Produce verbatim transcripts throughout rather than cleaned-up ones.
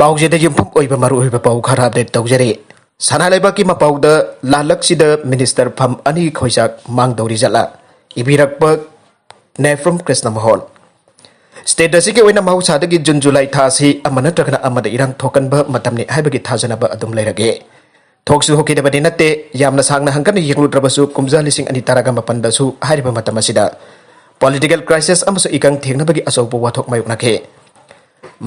ꯄꯥꯎꯖꯦꯗ ꯌꯨꯝꯐꯝ ꯑꯣꯏꯕ ꯃꯔꯨꯑꯣꯏꯕ ꯄꯥꯎ ꯈꯔ ꯑꯞꯗꯦꯠ ꯇꯧꯖꯔꯤ꯫ ꯁꯅꯥ ꯂꯩꯕꯥꯛꯀꯤ ꯃꯄꯥꯎꯗ ꯂꯥꯜꯂꯛꯁꯤꯗ ꯃꯤꯅꯤꯁꯇꯔ ꯐꯝ ꯑꯅꯤ ꯈꯣꯏꯆꯥꯛ ꯃꯥꯡꯗꯧꯔꯤ ꯖꯠꯂꯥ? ꯏꯕꯤꯔꯛꯄ ꯅꯦꯐ꯭ꯔꯨꯝ ꯀ꯭ꯔꯤꯁꯅ ꯃꯣꯍꯟ꯫ ꯁ꯭ꯇꯦꯠ ꯑꯁꯤꯒꯤ ꯑꯣꯏꯅ ꯃꯍꯧꯁꯥꯗꯒꯤ ꯖꯨꯟ ꯖꯨꯂꯥꯏ ꯊꯥ ꯑꯁꯤ ꯑꯃ ꯅꯠꯇ꯭ꯔꯒꯅ ꯑꯃꯗ ꯏꯔꯥꯡ ꯊꯣꯛꯀꯟꯕ ꯃꯇꯝꯅꯤ ꯍꯥꯏꯕꯒꯤ ꯊꯥꯖꯅꯕ ꯑꯗꯨꯝ ꯂꯩꯔꯛꯏ꯫ ꯊꯣꯛꯁꯨ ꯊꯣꯛꯈꯤꯗꯕꯗꯤ ꯅꯠꯇꯦ꯫ ꯌꯥꯝꯅ ꯁꯥꯡꯅ ꯍꯪꯒꯠꯅ ꯌꯦꯡꯂꯨꯗ꯭ꯔꯕꯁꯨ ꯀꯨꯝꯖꯥ ꯂꯤꯁꯤꯡ ꯑꯅꯤ ꯇꯔꯥꯒ ꯃꯥꯄꯟꯗꯁꯨ ꯍꯥꯏꯔꯤꯕ ꯃꯇꯝ ꯑꯁꯤꯗ ꯄꯣꯂꯤꯇꯤꯀꯦꯜ ꯀ꯭ꯔꯥꯏꯁꯤꯁ ꯑꯃꯁꯨꯡ ꯏꯀꯪ ꯊꯦꯡꯅꯕꯒꯤ ꯑꯆꯧꯕ ꯋꯥꯊꯣꯛ ꯃꯥꯌꯣꯛꯅꯈꯤ꯫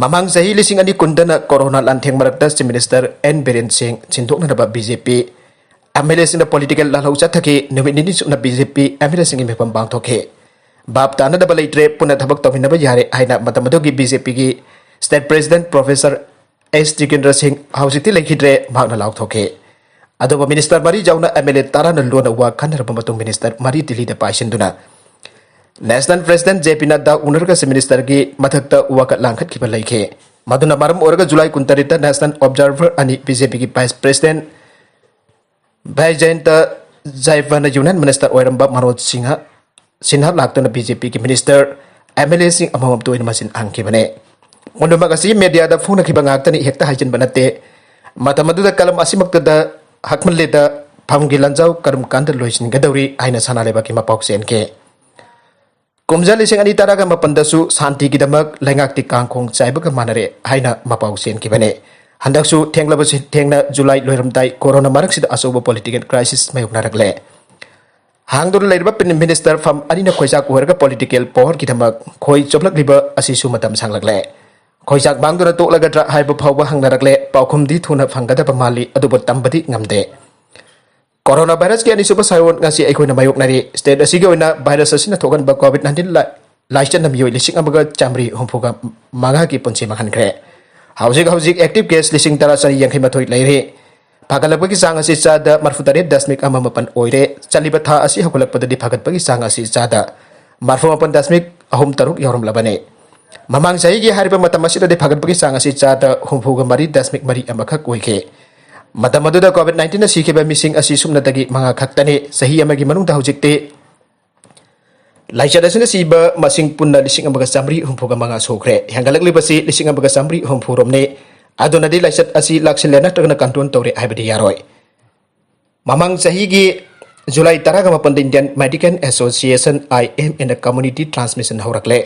ꯃꯃꯥꯡ ꯆꯍꯤ ꯂꯤꯁꯤꯡ ꯑꯅꯤ ꯀꯨꯟꯗꯅ ꯀꯣꯔꯣꯅꯥ ꯂꯥꯟꯊꯦꯡ ꯃꯔꯛꯇ chief minister N Biren Singh ꯁꯤꯟꯗꯣꯛꯅꯅꯕ B J P M L ꯑꯦꯁꯤꯡꯅ ꯄꯣꯂꯤꯇꯤꯀꯦꯜ ꯂꯥꯜꯍꯧ ꯆꯠꯊꯈꯤ꯫ ꯅꯨꯃꯤꯠ ꯅꯤꯅꯤ ꯆꯨꯞꯅ B J P M L ꯑꯦꯁꯤꯡꯒꯤ ꯃꯤꯐꯝ ꯄꯥꯡꯊꯣꯛꯈꯤ꯫ ꯚꯥꯞ ꯇꯥꯅꯗꯕ ꯂꯩꯇ꯭ꯔꯦ, ꯄꯨꯟꯅ ꯊꯕꯛ ꯇꯧꯃꯤꯟꯅꯕ ꯌꯥꯔꯦ ꯍꯥꯏꯅ ꯃꯇꯝ ꯑꯗꯨꯒꯤ ꯕꯤ ꯖꯦ ꯄꯤꯒꯤ ꯁ꯭ꯇꯦꯠ ꯄ꯭ꯔꯦꯁꯤꯗꯦꯟꯠ ꯄ꯭ꯔꯣꯐꯦꯁꯔ ꯑꯦꯁ ꯇꯤꯀꯦꯟꯗ꯭ꯔ ꯁꯤꯡ ꯍꯧꯖꯤꯛꯇꯤ ꯂꯩꯈꯤꯗ꯭ꯔꯦ, ꯃꯍꯥꯛꯅ ꯂꯥꯎꯊꯣꯛꯈꯤ꯫ ꯑꯗꯨꯕꯨ ꯃꯤꯅꯤꯁꯇꯔ ꯃꯔꯤ ꯌꯥꯎꯅ ꯑꯦꯝ ꯑꯦꯜ ꯑꯦ ꯇꯔꯥꯅ ꯂꯣꯟꯅ ꯋꯥ ꯈꯟꯅꯔꯕ ꯃꯇꯨꯡ ꯃꯤꯅꯤꯁꯇꯔ ꯃꯔꯤ ꯗꯤꯜꯂꯤꯗ ꯄꯥꯏꯁꯤꯟꯗꯨꯅ ꯅꯦꯁꯅꯦꯜ ꯄ꯭ꯔꯦꯁꯤꯗꯦꯟꯠ ꯖꯦ ꯄꯤ ꯅꯗ꯭ꯗꯥ ꯎꯅꯔꯒ ꯆꯤꯐ ꯃꯤꯅꯤꯁꯇꯔꯒꯤ ꯃꯊꯛꯇ ꯋꯥꯀꯠ ꯂꯥꯡꯈꯠꯈꯤꯕ ꯂꯩꯈꯤ꯫ ꯃꯗꯨꯅ ꯃꯔꯝ ꯑꯣꯏꯔꯒ ꯖꯨꯂꯥꯏ ꯀꯨꯟꯇꯔꯦꯠꯇ ꯅꯦꯁꯅꯦꯜ ꯑꯣꯕꯖꯥꯔꯚꯔ ꯑꯅꯤ, ꯕꯤ ꯖꯦ ꯄꯤꯒꯤ ꯚꯥꯏꯁ ꯄ꯭ꯔꯦꯁꯤꯗꯦꯟꯠ ꯕꯩꯖꯌꯟꯇ ꯖꯥꯏꯚꯅ ꯌꯨꯅꯤꯌꯟ ꯃꯤꯅꯤꯁꯇꯔ ꯑꯣꯏꯔꯝꯕ ꯃꯅꯣꯖ ꯁꯤꯡꯍ ꯁꯤꯟꯍꯥ ꯂꯥꯛꯇꯨꯅ ꯕꯤ ꯖꯦ ꯄꯤꯒꯤ ꯃꯤꯅꯤꯁꯇꯔ, ꯑꯦꯝ ꯑꯦꯜ ꯑꯦꯁꯤꯡ ꯑꯃꯃꯝꯇ ꯑꯣꯏꯅ ꯃꯆꯤꯟ ꯍꯪꯈꯤꯕꯅꯤ꯫ ꯄꯨꯝꯅꯃꯛ ꯑꯁꯤ ꯃꯦꯗꯤꯌꯥꯗ ꯐꯣꯡꯅꯈꯤꯕ ꯉꯥꯛꯇꯅꯤ, ꯍꯦꯛꯇ ꯍꯥꯏꯖꯤꯟꯕ ꯅꯠꯇꯦ꯫ ꯃꯇꯝ ꯑꯗꯨꯗ ꯀꯂꯝ ꯑꯁꯤꯃꯛꯇꯗ ꯍꯛꯃꯜꯂꯦꯗ ꯐꯝꯒꯤ ꯂꯥꯟꯖꯥꯎ ꯀꯔꯝ ꯀꯥꯟꯗ ꯂꯣꯏꯁꯤꯟꯒꯗꯧꯔꯤ ꯍꯥꯏꯅ ꯁꯅꯥ ꯂꯩꯕꯥꯛꯀꯤ ꯃꯄꯥꯎ ꯆꯦꯟꯈꯤ꯫ ꯀꯨꯝꯖꯥ ꯂꯤꯁꯤꯡ ꯑꯅꯤ ꯇꯔꯥꯒ ꯃꯥꯄꯟꯗꯁꯨ ꯁꯥꯟꯇꯤꯒꯤꯗꯃꯛ ꯂꯩꯉꯥꯛꯇꯤ ꯀꯥꯡꯈꯣꯡ ꯆꯥꯏꯕꯒ ꯃꯥꯟꯅꯔꯦ ꯍꯥꯏꯅ ꯃꯄꯥꯎ ꯆꯦꯟꯈꯤꯕꯅꯤ꯫ ꯍꯟꯗꯛꯁꯨ ꯊꯦꯡꯂꯕꯁꯨ ꯊꯦꯡꯅ ꯖꯨꯂꯥꯏ ꯂꯣꯏꯔꯝꯗꯥꯏ ꯀꯣꯔꯣꯅꯥ ꯃꯔꯛꯁꯤꯗ ꯑꯆꯧꯕ ꯄꯣꯂꯤꯇꯤꯀꯦꯜ ꯀ꯭ꯔꯥꯏꯁꯤꯁ ꯃꯥꯌꯣꯛꯅꯔꯛꯂꯦ꯫ ꯍꯥꯡꯗꯨꯅ ꯂꯩꯔꯤꯕ ꯄ꯭ꯔꯤꯝ ꯃꯤꯅꯤꯁꯇꯔ ꯐꯝ ꯑꯅꯤꯅ ꯈꯣꯏꯆꯥꯛ ꯑꯣꯏꯔꯒ ꯄꯣꯂꯤꯇꯤꯀꯦꯜ ꯄꯥꯋꯔꯒꯤꯗꯃꯛ ꯈꯣꯏ ꯆꯣꯞꯂꯛꯂꯤꯕ ꯑꯁꯤꯁꯨ ꯃꯇꯝ ꯁꯥꯡꯂꯛꯂꯦ꯫ ꯈꯣꯏꯆꯥꯛ ꯃꯥꯡꯗꯨꯅ ꯇꯣꯛꯂꯒꯗ꯭ꯔꯥ ꯍꯥꯏꯕ ꯐꯥꯎꯕ ꯍꯪꯅꯔꯛꯂꯦ꯫ ꯄꯥꯎꯈꯨꯝꯗꯤ ꯊꯨꯅ ꯐꯪꯒꯗꯕ ꯃꯥꯜꯂꯤ, ꯑꯗꯨꯕꯨ ꯇꯝꯕꯗꯤ ꯉꯝꯗꯦ꯫ ꯀꯣꯔꯣꯅꯥ ꯚꯥꯏꯔꯁꯀꯤ ꯑꯅꯤꯁꯨꯕ ꯁꯥꯏꯑꯣꯟ ꯉꯁꯤ ꯑꯩꯈꯣꯏꯅ ꯃꯥꯌꯣꯛꯅꯔꯤ꯫ ꯁ꯭ꯇꯦꯠ ꯑꯁꯤꯒꯤ ꯑꯣꯏꯅ ꯚꯥꯏꯔꯁ ꯑꯁꯤꯅ ꯊꯣꯛꯍꯟꯕ ꯀꯣꯚꯤꯗ ꯅꯥꯏꯟꯇꯤꯟ ꯂꯥꯏ-, ꯂꯥꯏꯆꯠꯅ ꯃꯤꯑꯣꯏ ꯂꯤꯁꯤꯡ ꯑꯃꯒ ꯆꯥꯃꯔꯤ ꯍꯨꯝꯐꯨꯒ ꯃꯉꯥꯒꯤ ꯄꯨꯟꯁꯤ ꯃꯥꯡꯍꯟꯈ꯭ꯔꯦ꯫ ꯍꯧꯖꯤꯛ ꯍꯧꯖꯤꯛ ꯑꯦꯛꯇꯤꯚ ꯀꯦꯁ ꯂꯤꯁꯤꯡ ꯇꯔꯥ ꯆꯅꯤ ꯌꯥꯡꯈꯩ ꯃꯥꯊꯣꯏ ꯂꯩꯔꯦ꯫ ꯐꯒꯠꯂꯛꯄꯒꯤ ꯆꯥꯡ ꯑꯁꯤ ꯆꯥꯗ ꯃꯔꯤꯐꯨ ꯇꯔꯦꯠ ꯗꯁꯃꯤꯛ ꯑꯃ ꯃꯥꯄꯟ ꯑꯣꯏꯔꯦ꯫ ꯆꯠꯂꯤꯕ ꯊꯥ ꯑꯁꯤ ꯍꯧꯒꯠꯂꯛꯄꯗꯗꯤ ꯐꯒꯠꯄꯒꯤ ꯆꯥꯡ ꯑꯁꯤ ꯆꯥꯗ ꯃꯔꯤꯐꯨ ꯃꯥꯄꯟ ꯗꯁꯃꯤꯛ ꯑꯍꯨꯝ ꯇꯔꯨꯛ ꯌꯧꯔꯝꯂꯕꯅꯤ꯫ ꯃꯃꯥꯡ ꯆꯍꯤꯒꯤ ꯍꯥꯏꯔꯤꯕ ꯃꯇꯝ ꯑꯁꯤꯗꯗꯤ ꯐꯒꯠꯄꯒꯤ ꯆꯥꯡ ꯑꯁꯤ ꯆꯥꯗ ꯍꯨꯝꯐꯨꯒ ꯃꯔꯤ ꯗꯁꯃꯤꯛ ꯃꯔꯤ ꯑꯃꯈꯛ ꯑꯣꯏꯈꯤ꯫ ꯃꯇꯝ ꯑꯗꯨꯗ ꯀꯣꯚꯤꯗ ꯅꯥꯏꯟꯇꯤꯟꯅ ꯁꯤꯈꯤꯕ ꯃꯤꯁꯤꯡ ꯑꯁꯤ ꯁꯨꯞꯅꯇꯒꯤ ꯃꯉꯥ ꯈꯛꯇꯅꯤ꯫ ꯆꯍꯤ ꯑꯃꯒꯤ ꯃꯅꯨꯡꯗ ꯍꯧꯖꯤꯛꯇꯤ ꯂꯥꯏꯆꯠ ꯑꯁꯤꯅ ꯁꯤꯕ ꯃꯁꯤꯡ ꯄꯨꯟꯅ ꯂꯤꯁꯤꯡ ꯑꯃꯒ ꯆꯥꯃꯔꯤ ꯍꯨꯝꯐꯨꯒ ꯃꯉꯥ ꯁꯨꯈ꯭ꯔꯦ꯫ ꯍꯦꯟꯒꯠꯂꯛꯂꯤꯕꯁꯤ ꯂꯤꯁꯤꯡ ꯑꯃꯒ ꯆꯥꯃꯔꯤ ꯍꯨꯝꯐꯨ ꯔꯣꯝꯅꯤ꯫ ꯑꯗꯨꯅꯗꯤ ꯂꯥꯏꯆꯠ ꯑꯁꯤ ꯂꯥꯛꯁꯤꯜꯂꯦ ꯅꯠꯇ꯭ꯔꯒꯅ control ꯇꯧꯔꯦ ꯍꯥꯏꯕꯗꯤ ꯌꯥꯔꯣꯏ꯫ ꯃꯃꯥꯡ ꯆꯍꯤꯒꯤ ꯖꯨꯂꯥꯏ ꯇꯔꯥꯒ ꯃꯥꯄꯟꯗ Indian Medical Association, I M A, ꯅ community transmission ꯍꯧꯔꯛꯂꯦ꯫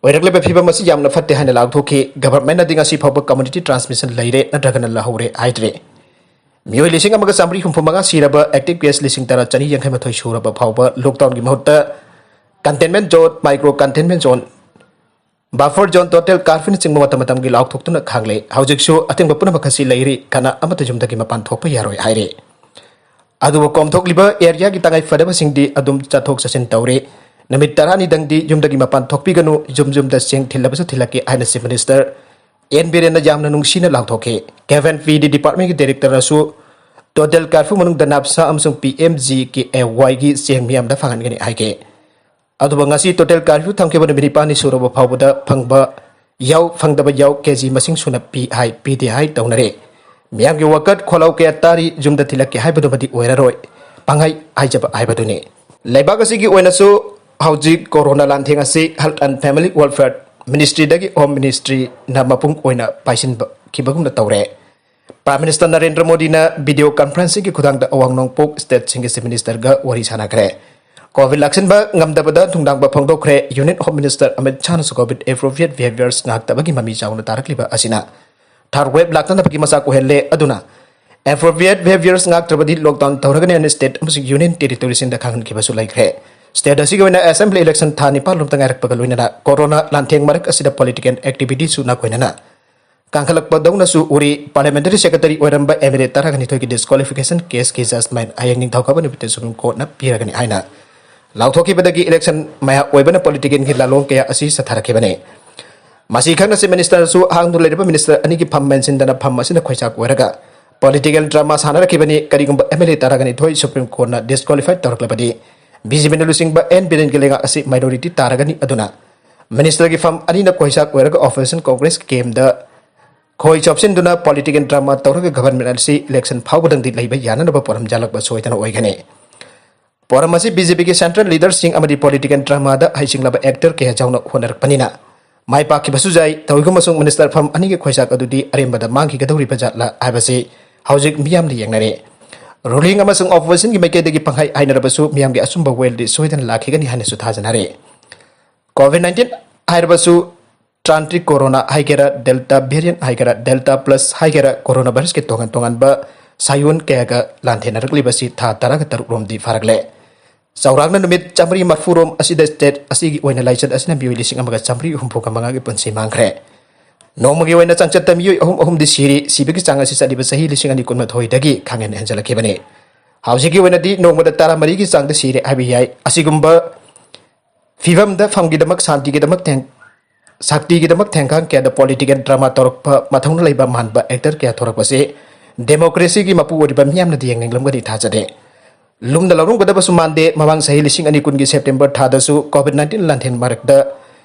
ꯑꯣꯏꯔꯛꯂꯤꯕ ꯐꯤꯕꯝ ꯑꯁꯤ ꯌꯥꯝꯅ ꯐꯠꯇꯦ ꯍꯥꯏꯅ ꯂꯥꯎꯊꯣꯛꯈꯤ꯫ Government ꯅꯗꯤ ꯉꯁꯤ ꯐꯥꯎꯕ community transmission ꯂꯩꯔꯦ ꯅꯠꯇ꯭ꯔꯒꯅ ꯂꯩꯍꯧꯔꯦ ꯍꯥꯏꯗ꯭ꯔꯤ꯫ ꯃꯤꯑꯣꯏ ꯂꯤꯁꯤꯡ ꯑꯃꯒ ꯆꯥꯃꯔꯤ ꯍꯨꯝꯐꯨ ꯃꯉꯥ ꯁꯤꯔꯕ, active case ꯂꯤꯁꯤꯡ ꯇꯔꯥ ꯆꯅꯤ ꯌꯥꯡꯈꯩ ꯃꯥꯊꯣꯏ ꯁꯨꯔꯕ ꯐꯥꯎꯕ lockdown ꯒꯤ ꯃꯍꯨꯠꯇ containment zone, micro containment zone, buffer zone, total curfew ꯅꯆꯤꯡꯕ ꯃꯇꯝ ꯃꯇꯝꯒꯤ ꯂꯥꯎꯊꯣꯛꯇꯨꯅ ꯈꯥꯡꯂꯦ꯫ ꯍꯧꯖꯤꯛꯁꯨ ꯑꯊꯤꯡꯕ ꯄꯨꯝꯅꯃꯛ ꯑꯁꯤ ꯂꯩꯔꯤ, ꯀꯅꯥ ꯑꯃꯠꯇ ꯌꯨꯝꯗꯒꯤ ꯃꯄꯥꯟ ꯊꯣꯛꯄ ꯌꯥꯔꯣꯏ ꯍꯥꯏꯔꯤ꯫ ꯑꯗꯨꯕꯨ ꯀꯣꯝꯊꯣꯛꯂꯤꯕ area ꯒꯤ ꯇꯉꯥꯏ ꯐꯗꯕꯁꯤꯡꯗꯤ ꯑꯗꯨꯝ ꯆꯠꯊꯣꯛ ꯆꯠꯁꯤꯟ ꯇꯧꯔꯤ꯫ ꯅꯨꯃꯤꯠ ꯇꯔꯥꯅꯤꯗꯪꯗꯤ ꯌꯨꯝꯗꯒꯤ ꯃꯄꯥꯟ ꯊꯣꯛꯄꯤꯒꯅꯨ, ꯌꯨꯝ ꯌꯨꯝꯗ ꯆꯦꯡ ꯊꯤꯜꯂꯕꯁꯨ ꯊꯤꯜꯂꯛꯀꯦ ꯍꯥꯏꯅ Chief Minister N ꯕꯤꯔꯦꯟꯅ ꯌꯥꯝꯅ ꯅꯨꯡꯁꯤꯅ ꯂꯥꯎꯊꯣꯛꯈꯤ꯫ Government Feed Department ꯀꯤ Director ꯅꯁꯨ total curfew ꯃꯅꯨꯡꯗ NAPSA ꯑꯃꯁꯨꯡ P M G K A Y ꯒꯤ ꯆꯦꯡ ꯃꯤꯌꯥꯝꯗ ꯐꯪꯍꯟꯒꯅꯤ ꯍꯥꯏꯈꯤ꯫ ꯑꯗꯨꯕꯨ ꯉꯁꯤ total curfew ꯊꯝꯈꯤꯕ ꯅꯨꯃꯤꯠ ꯅꯤꯄꯥꯜꯅꯤ ꯁꯨꯔꯕ ꯐꯥꯎꯕꯗ ꯐꯪꯕ ꯌꯥꯎ, ꯐꯪꯗꯕ ꯌꯥꯎ, KG ꯃꯁꯤꯡ ꯁꯨꯅ ꯄꯤ ꯍꯥꯏ, ꯄꯤꯗꯦ ꯍꯥꯏ ꯇꯧꯅꯔꯦ꯫ ꯃꯤꯌꯥꯝꯒꯤ ꯋꯥꯀꯠ ꯈꯣꯜꯂꯥꯎ ꯀꯌꯥ ꯇꯥꯔꯤ, ꯌꯨꯝꯗ ꯊꯤꯜꯂꯛꯀꯦ ꯍꯥꯏꯕꯗꯨꯃꯗꯤ ꯑꯣꯏꯔꯔꯣꯏ, ꯄꯥꯡꯍꯥꯏ ꯍꯥꯏꯖꯕ ꯍꯥꯏꯕꯗꯨꯅꯤ꯫ ꯂꯩꯕꯥꯛ ꯑꯁꯤꯒꯤ ꯑꯣꯏꯅꯁꯨ ꯍꯧꯖꯤꯛ corona ꯂꯥꯟꯊꯦꯡ ꯑꯁꯤ Health and Family Welfare Ministry ꯗꯒꯤ Home Ministry ꯅ ꯃꯄꯨꯡ ꯑꯣꯏꯅ ꯄꯥꯏꯁꯤꯟꯈꯤꯕꯒꯨꯝꯅ ꯇꯧꯔꯦ꯫ Prime Minister ꯅꯔꯦꯟꯗ꯭ꯔ ꯃꯣꯗꯤꯅ video conferencing ꯒꯤ ꯈꯨꯠꯊꯥꯡꯗ ꯑꯋꯥꯡ ꯅꯣꯡꯄꯣꯛ state ꯁꯤꯡꯒꯤ Chief Minister ꯒ ꯋꯥꯔꯤ ꯁꯥꯟꯅꯈ꯭ꯔꯦ꯫ COVID ꯂꯥꯛꯁꯤꯟꯕ ꯉꯝꯗꯕꯗ ꯅꯨꯡꯗꯥꯡꯕ ꯐꯣꯡꯗꯣꯛꯈ꯭ꯔꯦ꯫ Union Home Minister Amit ꯁꯥꯍꯅꯁꯨ COVID appropriate behaviours ꯉꯥꯛꯇꯕꯒꯤ ꯃꯃꯤ ꯆꯥꯎꯅ ꯇꯥꯔꯛꯂꯤꯕ ꯑꯁꯤꯅ third wave ꯂꯥꯛꯇꯅꯕꯒꯤ ꯃꯆꯥꯛ ꯑꯣꯏꯍꯜꯂꯦ꯫ ꯑꯗꯨꯅ appropriate behaviours ꯉꯥꯛꯇ꯭ꯔꯕꯗꯤ lockdown ꯇꯧꯔꯒꯅꯤ ꯍꯥꯏꯅ state ꯑꯃꯁꯨꯡ union territory ꯁꯤꯡꯗ ꯈꯪꯍꯟꯈꯤꯕꯁꯨ ꯂꯩꯈ꯭ꯔꯦ꯫ State ꯑꯁꯤꯒꯤ ꯑꯣꯏꯅ assembly election ꯊꯥ ꯅꯤꯄꯥꯟ ꯂꯣꯝꯇ ꯉꯥꯏꯔꯛꯄꯒ ꯂꯣꯏꯅꯅ corona ꯂꯥꯟꯊꯦꯡ ꯃꯔꯛ ꯑꯁꯤꯗ political activity ꯁꯨ ꯅꯥꯀꯣꯏꯅꯅ ꯀꯥꯡꯈꯠꯂꯛꯄꯗꯧꯅꯁꯨ ꯎꯔꯤ꯫ Parliamentary Secretary ꯑꯣꯏꯔꯝꯕ MLA ꯇꯔꯥꯒ ꯅꯤꯊꯣꯏꯒꯤ disqualification case ꯀꯤ judgment ꯍꯌꯦꯡ ꯅꯤꯡꯊꯧꯀꯥꯕ ꯅꯨꯃꯤꯠꯇ Supreme Court ꯅ ꯄꯤꯔꯒꯅꯤ ꯍꯥꯏꯅ ꯂꯥꯎꯊꯣꯛꯈꯤꯕꯗꯒꯤ election ꯃꯌꯥ ꯑꯣꯏꯕꯅ political ꯒꯤ ꯂꯥꯂꯣꯡ ꯀꯌꯥ ꯑꯁꯤ ꯆꯠꯊꯔꯛꯈꯤꯕꯅꯤ꯫ ꯃꯁꯤ ꯈꯪꯅ Chief Minister ꯁꯨ ꯍꯥꯡꯗꯨꯅ ꯂꯩꯔꯤꯕ Minister ꯑꯅꯤꯒꯤ ꯐꯝ ꯃꯦꯟꯁꯤꯟꯗꯅ ꯐꯝ ꯑꯁꯤꯗ ꯈꯣꯏꯆꯥꯛ ꯑꯣꯏꯔꯒ political drama ꯁꯥꯟꯅꯔꯛꯈꯤꯕꯅꯤ꯫ ꯀꯔꯤꯒꯨꯝꯕ MLA ꯇꯔꯥꯒ ꯅꯤꯊꯣꯏ Supreme Court ꯅ disqualify ꯇꯧꯔꯛꯂꯕꯗꯤ BJP ꯅ ꯂꯨꯆꯤꯡꯕ N ꯕꯤꯔꯦꯟꯒꯤ ꯂꯩꯉꯥꯛ ꯑꯁꯤ minority ꯇꯥꯔꯒꯅꯤ꯫ ꯑꯗꯨꯅ Minister ꯒꯤ ꯐꯝ ꯑꯅꯤꯅ ꯈꯣꯏꯆꯥꯛ ꯑꯣꯏꯔꯒ opposition Congress camp ꯗ ꯈꯣꯏ ꯆꯣꯞꯁꯤꯟꯗꯨꯅ political drama ꯇꯧꯔꯒ government ꯑꯁꯤ election ꯐꯥꯎꯕꯗꯪꯗꯤ ꯂꯩꯕ ꯌꯥꯅꯅꯕ ꯄꯣꯔꯝ ꯌꯥꯜꯂꯛꯄ ꯁꯣꯏꯗꯅ ꯑꯣꯏꯒꯅꯤ꯫ ꯄꯣꯔꯝ ꯑꯁꯤ BJP ꯒꯤ central leader ꯁꯤꯡ ꯑꯃꯗꯤ political drama ꯗ ꯍꯩꯁꯤꯡꯂꯕ actor ꯀꯌꯥ ꯌꯥꯎꯅ ꯍꯣꯠꯅꯔꯛꯄꯅꯤꯅ ꯃꯥꯏ ꯄꯥꯛꯈꯤꯕꯁꯨ ꯌꯥꯏ꯫ ꯇꯧꯏꯒꯨꯝꯕꯁꯨꯡ ꯃꯤꯅꯤꯁꯇꯔ ꯐꯝ ꯑꯅꯤꯒꯤ ꯈꯣꯏꯆꯥꯛ ꯑꯗꯨꯗꯤ ꯑꯔꯦꯝꯕꯗ ꯃꯥꯡꯈꯤꯒꯗꯧꯔꯤꯕ ꯖꯥꯠꯂ ꯍꯥꯏꯕꯁꯤ ꯍꯧꯖꯤꯛ ꯃꯤꯌꯥꯝꯅ ꯌꯦꯡꯅꯔꯤ꯫ ꯔꯨꯂꯤꯡ ꯑꯃꯁꯨꯡ ꯑꯣꯄꯣꯖꯤꯁꯟꯒꯤ ꯃꯥꯏꯀꯩꯗꯒꯤ ꯄꯪꯍꯥꯏ ꯍꯥꯏꯅꯔꯕꯁꯨ ꯃꯤꯌꯥꯝꯒꯤ ꯑꯆꯨꯝꯕ ꯋꯦꯜꯗꯤ ꯁꯣꯏꯗꯅ ꯂꯥꯛꯈꯤꯒꯅꯤ ꯍꯥꯏꯅꯁꯨ ꯊꯥꯖꯅꯔꯤ꯫ ꯀꯣꯚꯤꯗ ꯅꯥꯏꯟꯇꯤꯟ ꯍꯥꯏꯔꯕꯁꯨ ꯇ꯭ꯔꯥꯟꯇ꯭ꯔꯤꯛ ꯀꯣꯔꯣꯅꯥ ꯍꯥꯏꯒꯦꯔꯥ, ꯗꯦꯜꯇꯥ ꯚꯦꯔꯤꯌꯟ ꯍꯥꯏꯒꯦꯔꯥ, ꯗꯦꯜꯇꯥ ꯄ꯭ꯂꯁ ꯍꯥꯏꯒꯦꯔꯥ, ꯀꯣꯔꯣꯅꯥ ꯚꯥꯏꯔꯁꯀꯤ ꯇꯣꯉꯥꯟ ꯇꯣꯉꯥꯟꯕ ꯁꯥꯏꯑꯣꯟ ꯀꯌꯥꯒ ꯂꯥꯟꯊꯦꯡꯅꯔꯛꯂꯤꯕ ꯑꯁꯤ ꯊꯥ ꯇꯔꯥꯒ ꯇꯔꯨꯛ ꯔꯣꯝꯗꯤ ꯐꯥꯔꯛꯂꯦ꯫ ꯆꯥꯎꯔꯥꯛꯅ ꯅꯨꯃꯤꯠ ꯆꯥꯃꯔꯤ ꯃꯔꯐꯨ ꯔꯣꯝ ꯑꯁꯤꯗ ꯁ꯭ꯇꯦꯠ ꯑꯁꯤꯒꯤ ꯑꯣꯏꯅ ꯂꯥꯏꯆꯠ ꯑꯁꯤꯅ ꯃꯤꯑꯣꯏ ꯂꯤꯁꯤꯡ ꯑꯃꯒ ꯆꯥꯃꯔꯤ ꯍꯨꯝꯐꯨꯒ ꯃꯉꯥꯒꯤ ꯄꯨꯟꯁꯤ ꯃꯥꯡꯈ꯭ꯔꯦ꯫ ꯅꯣꯡꯃꯒꯤ ꯑꯣꯏꯅ ꯆꯥꯡꯆꯠꯇ ꯃꯤꯑꯣꯏ ꯑꯍꯨꯝ ꯑꯍꯨꯝꯗꯤ ꯁꯤꯔꯤ꯫ ꯁꯤꯕꯒꯤ ꯆꯥꯡ ꯑꯁꯤ ꯆꯠꯂꯤꯕ ꯆꯍꯤ ꯂꯤꯁꯤꯡ ꯑꯅꯤ ꯀꯨꯟꯃꯥꯊꯣꯏꯗꯒꯤ ꯈꯪꯍꯦꯟ ꯍꯦꯟꯖꯜꯂꯛꯈꯤꯕꯅꯤ꯫ ꯍꯧꯖꯤꯛꯀꯤ ꯑꯣꯏꯅꯗꯤ ꯅꯣꯡꯃꯗ ꯇꯔꯥꯃꯔꯤꯒꯤ ꯆꯥꯡꯗ ꯁꯤꯔꯦ ꯍꯥꯏꯕ ꯌꯥꯏ꯫ ꯑꯁꯤꯒꯨꯝꯕ ꯐꯤꯕꯝꯗ ꯐꯝꯒꯤꯗꯃꯛ, ꯁꯥꯟꯇꯤꯒꯤꯗꯃꯛ ꯊꯦꯡ-, ꯁꯛꯇꯤꯒꯤꯗꯃꯛ ꯊꯦꯡꯈꯥꯡ ꯀꯌꯥꯗ ꯄꯣꯂꯤꯇꯤꯀꯦꯜ ꯗ꯭ꯔꯃꯥ ꯇꯧꯔꯛꯄ, ꯃꯊꯧꯅ ꯂꯩꯕ ꯃꯥꯟꯕ ꯑꯦꯛꯇꯔ ꯀꯌꯥ ꯊꯣꯔꯛꯄꯁꯤ ꯗꯦꯃꯣꯀ꯭ꯔꯦꯁꯤꯒꯤ ꯃꯄꯨ ꯑꯣꯏꯔꯤꯕ ꯃꯤꯌꯥꯝꯅꯗꯤ ꯌꯦꯡꯅꯤꯡꯂꯝꯒꯅꯤ ꯊꯥꯖꯗꯦ꯫ ꯂꯨꯝꯅ ꯂꯧꯔꯝꯒꯗꯕꯁꯨ ꯃꯥꯟꯗꯦ꯫ ꯃꯃꯥꯡ ꯆꯍꯤ ꯂꯤꯁꯤꯡ ꯑꯅꯤ ꯀꯨꯟꯒꯤ ꯁꯦꯞꯇꯦꯝꯕꯔ ꯊꯥꯗꯁꯨ ꯀꯣꯚꯤꯗ ꯅꯥꯏꯟꯇꯤꯟ ꯂꯥꯟꯊꯦꯡ ꯃꯔꯛꯇ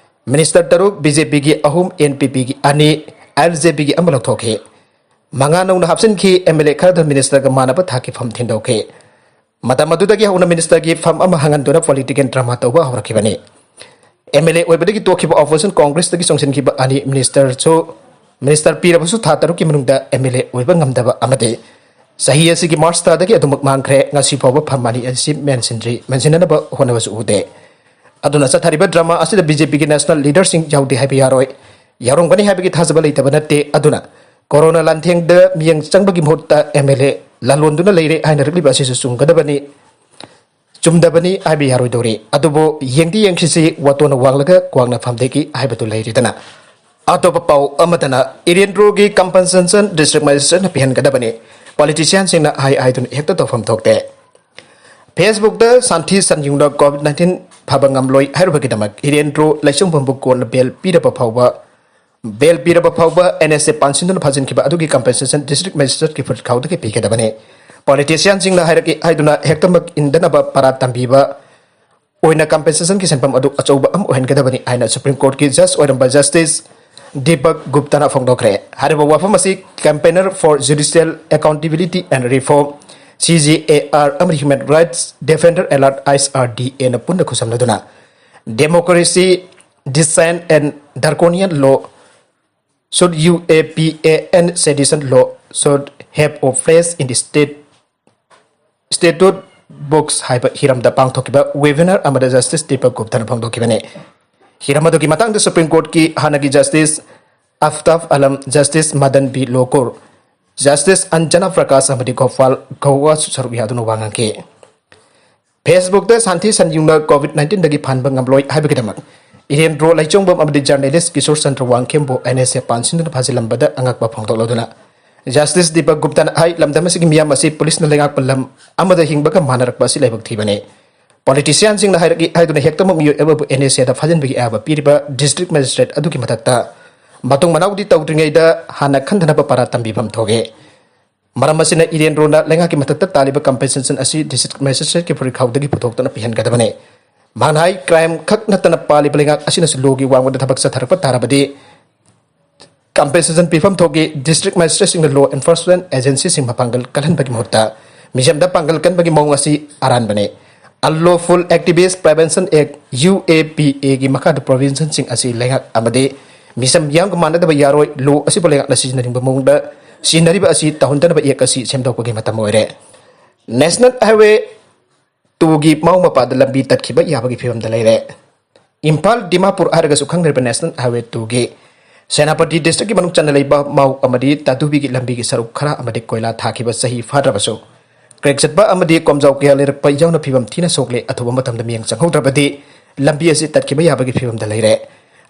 ꯃꯤꯅꯤꯁꯇꯔ ꯇꯔꯨꯛ, ꯕꯤ ꯖꯦ ꯄꯤꯒꯤ ꯑꯍꯨꯝ, ꯑꯦꯟ ꯄꯤ ꯄꯤꯒꯤ ꯑꯅꯤ, ꯑꯦꯜ ꯖꯦ ꯄꯤꯒꯤ ꯑꯃ ꯂꯧꯊꯣꯛꯈꯤ꯫ ꯃꯉꯥ ꯅꯧꯅ ꯍꯥꯞꯆꯤꯟꯈꯤ꯫ ꯑꯦꯝ ꯑꯦꯜ ꯑꯦ ꯈꯔꯗ ꯃꯤꯅꯤꯁꯇꯔꯒ ꯃꯥꯟꯅꯕ ꯊꯥꯛꯀꯤ ꯐꯝ ꯊꯤꯟꯗꯣꯛꯈꯤ꯫ ꯃꯇꯝ ꯑꯗꯨꯗꯒꯤ ꯍꯧꯅ ꯃꯤꯅꯤꯁꯇꯔꯒꯤ ꯐꯝ ꯑꯃ ꯍꯪꯍꯟꯗꯨꯅ ꯄꯣꯂꯤꯇꯤꯀꯦꯜ ꯗ꯭ꯔꯃꯥ ꯇꯧꯕ ꯍꯧꯔꯛꯈꯤꯕꯅꯤ꯫ ꯑꯦꯝ ꯑꯦꯜ ꯑꯦ ꯑꯣꯏꯕꯗꯒꯤ ꯇꯣꯛꯈꯤꯕ ꯑꯣꯄꯣꯖꯤꯁꯟ ꯀꯣꯡꯒ꯭ꯔꯦꯁꯇꯒꯤ ꯆꯣꯡꯁꯤꯟꯈꯤꯕ ꯑꯅꯤ ꯃꯤꯅꯤꯁꯇꯔꯁꯨ, ꯃꯤꯅꯤꯁꯇꯔ ꯄꯤꯔꯕꯁꯨ ꯊꯥ ꯇꯔꯨꯛꯀꯤ ꯃꯅꯨꯡꯗ ꯑꯦꯝ ꯑꯦꯜ ꯑꯦ ꯑꯣꯏꯕ ꯉꯝꯗꯕ ꯑꯃꯗꯤ ꯆꯍꯤ ꯑꯁꯤꯒꯤ ꯃꯥꯔꯆ ꯊꯥꯗꯒꯤ ꯑꯗꯨꯃꯛ ꯃꯥꯡꯈ꯭ꯔꯦ꯫ ꯉꯁꯤ ꯐꯥꯎꯕ ꯐꯝ ꯑꯅꯤ ꯑꯁꯤ ꯃꯦꯟꯁꯤꯟꯗ꯭ꯔꯤ, ꯃꯦꯟꯁꯤꯟꯅꯅꯕ ꯍꯣꯠꯅꯕꯁꯨ ꯎꯗꯦ꯫ ꯑꯗꯨꯅ ꯆꯠꯊꯔꯤꯕ ꯗ꯭ꯔꯃꯥ ꯑꯁꯤꯗ ꯕꯤ ꯖꯦ ꯄꯤꯒꯤ ꯅꯦꯁꯅꯦꯜ ꯂꯤꯗꯔꯁꯤꯡ ꯌꯥꯎꯗꯦ ꯍꯥꯏꯕ ꯌꯥꯔꯣꯏ꯫ ꯌꯥꯎꯔꯝꯒꯅꯤ ꯍꯥꯏꯕꯒꯤ ꯊꯥꯖꯕ ꯂꯩꯇꯕ ꯅꯠꯇꯦ꯫ ꯑꯗꯨꯅ ꯀꯣꯔꯣꯅꯥ ꯂꯥꯟꯊꯦꯡꯗ ꯃꯤꯠꯌꯦꯡ ꯆꯪꯕꯒꯤ ꯃꯍꯨꯠꯇ ꯑꯦꯝ ꯑꯦꯜ ꯑꯦ ꯂꯥꯂꯣꯟꯗꯨꯅ ꯂꯩꯔꯦ ꯍꯥꯏꯅꯔꯛꯂꯤꯕ ꯑꯁꯤꯁꯨ ꯆꯨꯝꯒꯗꯕꯅꯤ꯫ ꯆꯨꯝꯗꯕꯅꯤ ꯍꯥꯏꯕ ꯌꯥꯔꯣꯏꯗꯧꯔꯤ꯫ ꯑꯗꯨꯕꯨ ꯌꯦꯡꯗꯤ ꯌꯦꯡꯈꯤꯁꯤ, ꯋꯥꯇꯣꯟꯅ ꯋꯥꯡꯂꯒ ꯀ꯭ꯋꯥꯛꯅ ꯐꯝꯗꯦꯛꯏ ꯍꯥꯏꯕꯗꯨ ꯂꯩꯔꯤꯗꯅ꯫ ꯑꯇꯣꯞꯄ ꯄꯥꯎ ꯑꯃꯗꯅ ꯏꯔꯦꯟꯗ꯭ꯔꯣꯒꯤ ꯀꯝꯄꯦꯟꯁꯦꯁꯟ ꯗꯤꯁꯇ꯭ꯔꯤꯛ ꯃꯦꯖꯤꯁꯇ꯭ꯔꯦꯠꯅ ꯄꯤꯍꯟꯒꯗꯕꯅꯤ꯫ ꯄꯣꯂꯤꯇꯤꯁꯤꯌꯥꯟꯁꯤꯡꯅ ꯍꯥꯏ ꯍꯥꯏꯗꯨꯅ ꯍꯦꯛꯇ ꯇꯧꯐꯝ ꯊꯣꯛꯇꯦ꯫ ꯐꯦꯁꯕꯨꯛꯇ ꯁꯥꯟꯊꯤ ꯁꯟꯌꯨꯡꯅ ꯀꯣꯚꯤꯗ ꯅꯥꯏꯟꯇꯤꯟ ꯐꯕ ꯉꯝꯂꯣꯏ ꯍꯥꯏꯔꯨꯕꯒꯤꯗꯃꯛ ꯏꯔꯦꯟꯗ꯭ꯔꯣ ꯂꯩꯁꯨꯡꯐꯝꯕꯨ ꯀꯣꯟꯅ ꯕꯦꯜ ꯄꯤꯔꯕ ꯐꯥꯎꯕ, ꯕꯦꯜ ꯄꯤꯔꯕ ꯐꯥꯎꯕ ꯑꯦꯟ ꯑꯦꯁ ꯑꯦ ꯄꯥꯟꯁꯤꯟꯗꯨꯅ ꯐꯥꯖꯤꯟꯈꯤꯕ ꯑꯗꯨꯒꯤ ꯀꯝꯄꯦꯟꯁꯦꯁꯟ ꯗꯤꯁꯇ꯭ꯔꯤꯛ ꯃꯦꯖꯤꯁꯇ꯭ꯔꯦꯠꯀꯤ ꯐꯨꯔꯤꯠꯈꯥꯎꯗꯒꯤ ꯄꯤꯒꯗꯕꯅꯤ꯫ ꯄꯣꯂꯤꯇꯤꯁꯤꯌꯥꯟꯁꯤꯡꯅ ꯍꯥꯏꯔꯛꯏ ꯍꯥꯏꯗꯨꯅ ꯍꯦꯛꯇꯃꯛ ꯏꯟꯗꯅꯕ ꯄꯔꯥ ꯇꯝꯕꯤꯕ ꯑꯣꯏꯅ ꯀꯝꯄꯦꯟꯁꯦꯁꯟꯒꯤ ꯁꯦꯟꯐꯝ ꯑꯗꯨ ꯑꯆꯧꯕ ꯑꯃ ꯑꯣꯏꯍꯟꯒꯗꯕꯅꯤ ꯍꯥꯏꯅ ꯁꯨꯄ꯭ꯔꯤꯝ ꯀꯣꯔꯠꯀꯤ ꯖꯖ ꯑꯣꯏꯔꯝꯕ ꯖꯁꯇꯤꯁ ꯗꯤꯄꯛ ꯒꯨꯞꯇꯥꯅ ꯐꯣꯡꯗꯣꯛꯈ꯭ꯔꯦ꯫ ꯍꯥꯏꯔꯤꯕ ꯋꯥꯐꯝ ꯑꯁꯤ Campaigner for Judicial Accountability and Reform, C G A R, ꯑꯃꯗꯤ Human Rights Defender Alliance, ꯑꯥꯏ ꯑꯦꯁ ꯑꯥꯔ ꯗꯤ ꯑꯦꯅ ꯄꯨꯟꯅ ꯈꯨꯠꯁꯝꯅꯗꯨꯅ democracy Design and Draconian Law, Should U A P A N Sedition Law Should Have a Place in the State Statute Books ꯍꯥꯏꯕ ꯍꯤꯔꯝꯗ ꯄꯥꯡꯊꯣꯛꯈꯤꯕ webinar ꯑꯃꯗ Justice Deepak Guptana ꯐꯣꯡꯗꯣꯛꯈꯤꯕꯅꯤ꯫ ꯍꯤꯔꯝ ꯑꯗꯨꯒꯤ ꯃꯇꯥꯡꯗ Supreme Courtꯀꯤ ꯍꯥꯟꯅꯒꯤ Justice Aftab Alam, Justice Madan B Lokur, Justice Anjana Prakash ꯑꯃꯗꯤ Gopal Ghosh ꯁꯔꯨꯛ ꯌꯥꯗꯨꯅ ꯋꯥ ꯉꯥꯡꯈꯤ꯫ Facebookꯇ ꯁꯥꯟꯇꯤ ꯁꯟꯌꯨꯡꯅ COVID nineteenꯗꯒꯤ ꯐꯍꯟꯕ ꯉꯝꯂꯣꯏ ꯍꯥꯏꯕꯒꯤꯗꯃꯛ ꯏꯔꯦꯟꯗ꯭ꯔꯣ ꯂꯩꯆꯣꯡꯕꯝ ꯑꯃꯗꯤ journalist ꯀꯤꯁꯣꯔ ꯆꯟꯗ꯭ꯔ ꯋꯥꯡꯈꯦꯝꯕꯨ NSA ꯄꯥꯟꯁꯤꯟꯗꯨꯅ ꯐꯥꯖꯤꯜꯂꯝꯕꯗ ꯑꯉꯛꯄ ꯐꯣꯡꯗꯣꯛꯂꯗꯨꯅ Justice Deepak Guptana ꯍꯥꯏ, ꯂꯝꯗꯝ ꯑꯁꯤꯒꯤ ꯃꯤꯌꯥꯝ ꯑꯁꯤ ꯄꯨꯂꯤꯁꯅ ꯂꯩꯉꯥꯛꯄ ꯂꯝ ꯑꯃꯗ ꯍꯤꯡꯕꯒ ꯃꯥꯟꯅꯔꯛꯄ ꯑꯁꯤ ꯂꯥꯏꯕꯛ ꯊꯤꯕꯅꯤ꯫ Politicianꯁꯤꯡꯅ ꯍꯥꯏꯔꯛꯏ ꯍꯥꯏꯗꯨꯅ ꯍꯦꯛꯇꯃꯛ ꯃꯤꯑꯣꯏ ꯑꯃꯕꯨ NSAꯗ ꯐꯥꯖꯤꯟꯕꯒꯤ ꯑꯌꯥꯕ ꯄꯤꯔꯤꯕ district magistrate ꯑꯗꯨꯒꯤ ꯃꯊꯛꯇ ꯃꯇꯨꯡ ꯃꯅꯥꯎꯗꯤ ꯇꯧꯗ꯭ꯔꯤꯉꯩꯗ ꯍꯥꯟꯅ ꯈꯟꯊꯅꯕ ꯄꯔꯥ ꯇꯝꯕꯤꯐꯝ ꯊꯣꯛꯏ꯫ ꯃꯔꯝ ꯑꯁꯤꯅ ꯏꯔꯦꯟꯗ꯭ꯔꯣꯅ ꯂꯩꯉꯥꯛꯀꯤ ꯃꯊꯛꯇ ꯇꯥꯜꯂꯤꯕ compensation ꯑꯁꯤ district magistrateꯀꯤ ꯐꯨꯔꯤꯈꯥꯎꯗꯒꯤ ꯄꯨꯊꯣꯛꯇꯨꯅ ꯄꯤꯍꯟꯒꯗꯕꯅꯤ꯫ ꯃꯍꯥꯛꯅ ꯍꯥꯏ, crime ꯈꯛ ꯅꯠꯇꯅ ꯄꯥꯜꯂꯤꯕ ꯂꯩꯉꯥꯛ ꯑꯁꯤꯅꯁꯨ lawꯒꯤ ꯋꯥꯡꯃꯗ ꯊꯕꯛ ꯆꯠꯊꯔꯛꯄ ꯇꯥꯔꯕꯗꯤ compensation ꯄꯤꯐꯝ ꯊꯣꯛꯏ꯫ District magistrateꯁꯤꯡꯅ law enforcement agencyꯁꯤꯡ ꯃꯄꯥꯡꯒꯜ ꯀꯜꯍꯟꯕꯒꯤ ꯃꯍꯨꯠꯇ ꯃꯤꯆꯝꯗ ꯄꯥꯡꯒꯜ ꯀꯟꯕꯒꯤ ꯃꯑꯣꯡ ꯑꯁꯤ ꯑꯔꯥꯟꯕꯅꯤ꯫ Unlawful Activist Prevention Act, UAPAꯒꯤ ꯃꯈꯥꯗ provisionꯁꯤꯡ ꯑꯁꯤ ꯂꯩꯉꯥꯛ ꯑꯃꯗꯤ ꯃꯤꯆꯝ ꯃꯤꯌꯥꯝꯒ ꯃꯥꯟꯅꯗꯕ ꯌꯥꯔꯣꯏ꯫ Law ꯑꯁꯤꯕꯨ ꯂꯩꯉꯥꯛꯅ ꯁꯤꯖꯤꯟꯅꯅꯤꯡꯕ ꯃꯑꯣꯡꯗ ꯁꯤꯖꯤꯟꯅꯔꯤꯕ ꯑꯁꯤ ꯇꯧꯍꯟꯗꯅꯕ act ꯑꯁꯤ ꯁꯦꯝꯗꯣꯛꯄꯒꯤ ꯃꯇꯝ ꯑꯣꯏꯔꯦ꯫ National Highway twoꯒꯤ ꯃꯥꯎ ꯃꯄꯥꯗ ꯂꯝꯕꯤ ꯇꯠꯈꯤꯕ ꯌꯥꯕꯒꯤ ꯐꯤꯕꯝꯗ ꯂꯩꯔꯦ꯫ ꯏꯝꯐꯥꯜ ꯗꯤꯃꯥꯄꯨꯔ ꯍꯥꯏꯔꯒꯁꯨ ꯈꯪꯅꯔꯤꯕ National Highway twoꯒꯤ ꯁꯦꯅꯥꯄꯇꯤ districtꯀꯤ ꯃꯅꯨꯡ ꯆꯟꯅ ꯂꯩꯕ ꯃꯥꯎ ꯑꯃꯗꯤ ꯇꯥꯗꯨꯕꯤꯒꯤ ꯂꯝꯕꯤꯒꯤ ꯁꯔꯨꯛ ꯈꯔ ꯑꯃꯗꯤ ꯀꯣꯏꯂꯥ ꯊꯥꯈꯤꯕ ꯆꯍꯤ ꯐꯥꯗ꯭ꯔꯕꯁꯨ crack ꯆꯠꯄ ꯑꯃꯗꯤ ꯀꯣꯝꯖꯥꯎ ꯀꯌꯥ ꯂꯩꯔꯛꯄ ꯌꯥꯎꯅ ꯐꯤꯕꯝ ꯊꯤꯅ ꯁꯣꯛꯂꯦ꯫ ꯑꯊꯨꯕ ꯃꯇꯝꯗ ꯃꯤꯠꯌꯦꯡ ꯆꯪꯍꯧꯗ꯭ꯔꯕꯗꯤ ꯂꯝꯕꯤ ꯑꯁꯤ ꯇꯠꯈꯤꯕ ꯌꯥꯕꯒꯤ ꯐꯤꯕꯝꯗ ꯂꯩꯔꯦ꯫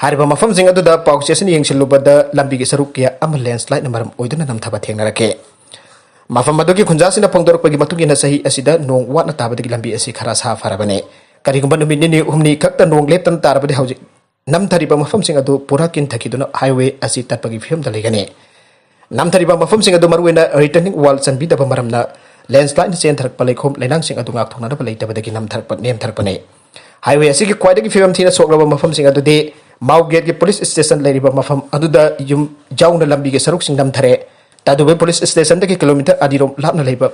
ꯍꯥꯏꯔꯤꯕ ꯃꯐꯝꯁꯤꯡ ꯑꯗꯨꯗ ꯄꯥꯎꯆꯦꯁꯤꯡꯅ ꯌꯦꯡꯁꯤꯜꯂꯨꯕꯗ ꯂꯝꯕꯤꯒꯤ ꯁꯔꯨꯛ ꯀꯌꯥ ꯑꯃ landslideꯅ ꯃꯔꯝ ꯑꯣꯏꯗꯨꯅ ꯅꯝꯊꯕ ꯊꯦꯡꯅꯔꯛꯈꯤ꯫ ꯃꯐꯝ ꯑꯗꯨꯒꯤ ꯈꯨꯟꯖꯥꯁꯤꯡꯅ ꯐꯣꯡꯗꯣꯔꯛꯄꯒꯤ ꯃꯇꯨꯡ ꯏꯟꯅ ꯆꯍꯤ ꯑꯁꯤꯗ ꯅꯣꯡ ꯋꯥꯠꯅ ꯇꯥꯕꯗꯒꯤ ꯂꯝꯕꯤ ꯑꯁꯤ ꯈꯔ ꯁꯥ ꯐꯔꯕꯅꯤ꯫ ꯀꯔꯤꯒꯨꯝꯕ ꯅꯨꯃꯤꯠ ꯅꯤꯅꯤ ꯍꯨꯝꯅꯤ ꯈꯛꯇ ꯅꯣꯡ ꯂꯦꯞꯇꯅ ꯇꯥꯔꯕꯗꯤ ꯍꯧꯖꯤꯛ ꯅꯝꯊꯔꯤꯕ ꯃꯐꯝꯁꯤꯡ ꯑꯗꯨ ꯄꯨꯔꯥ ꯀꯤꯟꯊꯈꯤꯗꯨꯅ highway ꯑꯁꯤ ꯇꯠꯄꯒꯤ ꯐꯤꯕꯝꯗ ꯂꯩꯒꯅꯤ꯫ ꯅꯝꯊꯔꯤꯕ ꯃꯐꯝꯁꯤꯡ ꯑꯗꯨ ꯃꯔꯨꯑꯣꯏꯅ retaining wall ꯆꯟꯕꯤꯗꯕ ꯃꯔꯝꯅ landslideꯅ ꯆꯦꯟꯊꯔꯛꯄ ꯂꯩꯈꯣꯝ ꯂꯩꯅꯥꯡꯁꯤꯡ ꯑꯗꯨ ꯉꯥꯛꯊꯣꯛꯅꯅꯕ ꯂꯩꯇꯕꯗꯒꯤ ꯅꯝꯊꯔꯛꯄ, ꯅꯦꯝꯊꯔꯛꯄꯅꯤ꯫ Highway ꯑꯁꯤꯒꯤ ꯈ꯭ꯋꯥꯏꯗꯒꯤ ꯐꯤꯕꯝ ꯊꯤꯅ ꯁꯣꯛꯂꯕ ꯃꯐꯝꯁꯤꯡ ꯑꯗꯨꯗꯤ ꯃꯥꯎ gateꯀꯤ police station ꯂꯩꯔꯤꯕ ꯃꯐꯝ ꯑꯗꯨꯗ ꯌꯨꯝ ꯌꯥꯎꯅ ꯂꯝꯕꯤꯒꯤ ꯁꯔꯨꯛꯁꯤꯡ ꯅꯝꯊꯔꯦ꯫ ꯇꯥꯗꯨꯕꯩ police stationꯗꯒꯤ kilometre ꯑꯅꯤꯔꯣꯝ ꯂꯥꯞꯅ ꯂꯩꯕ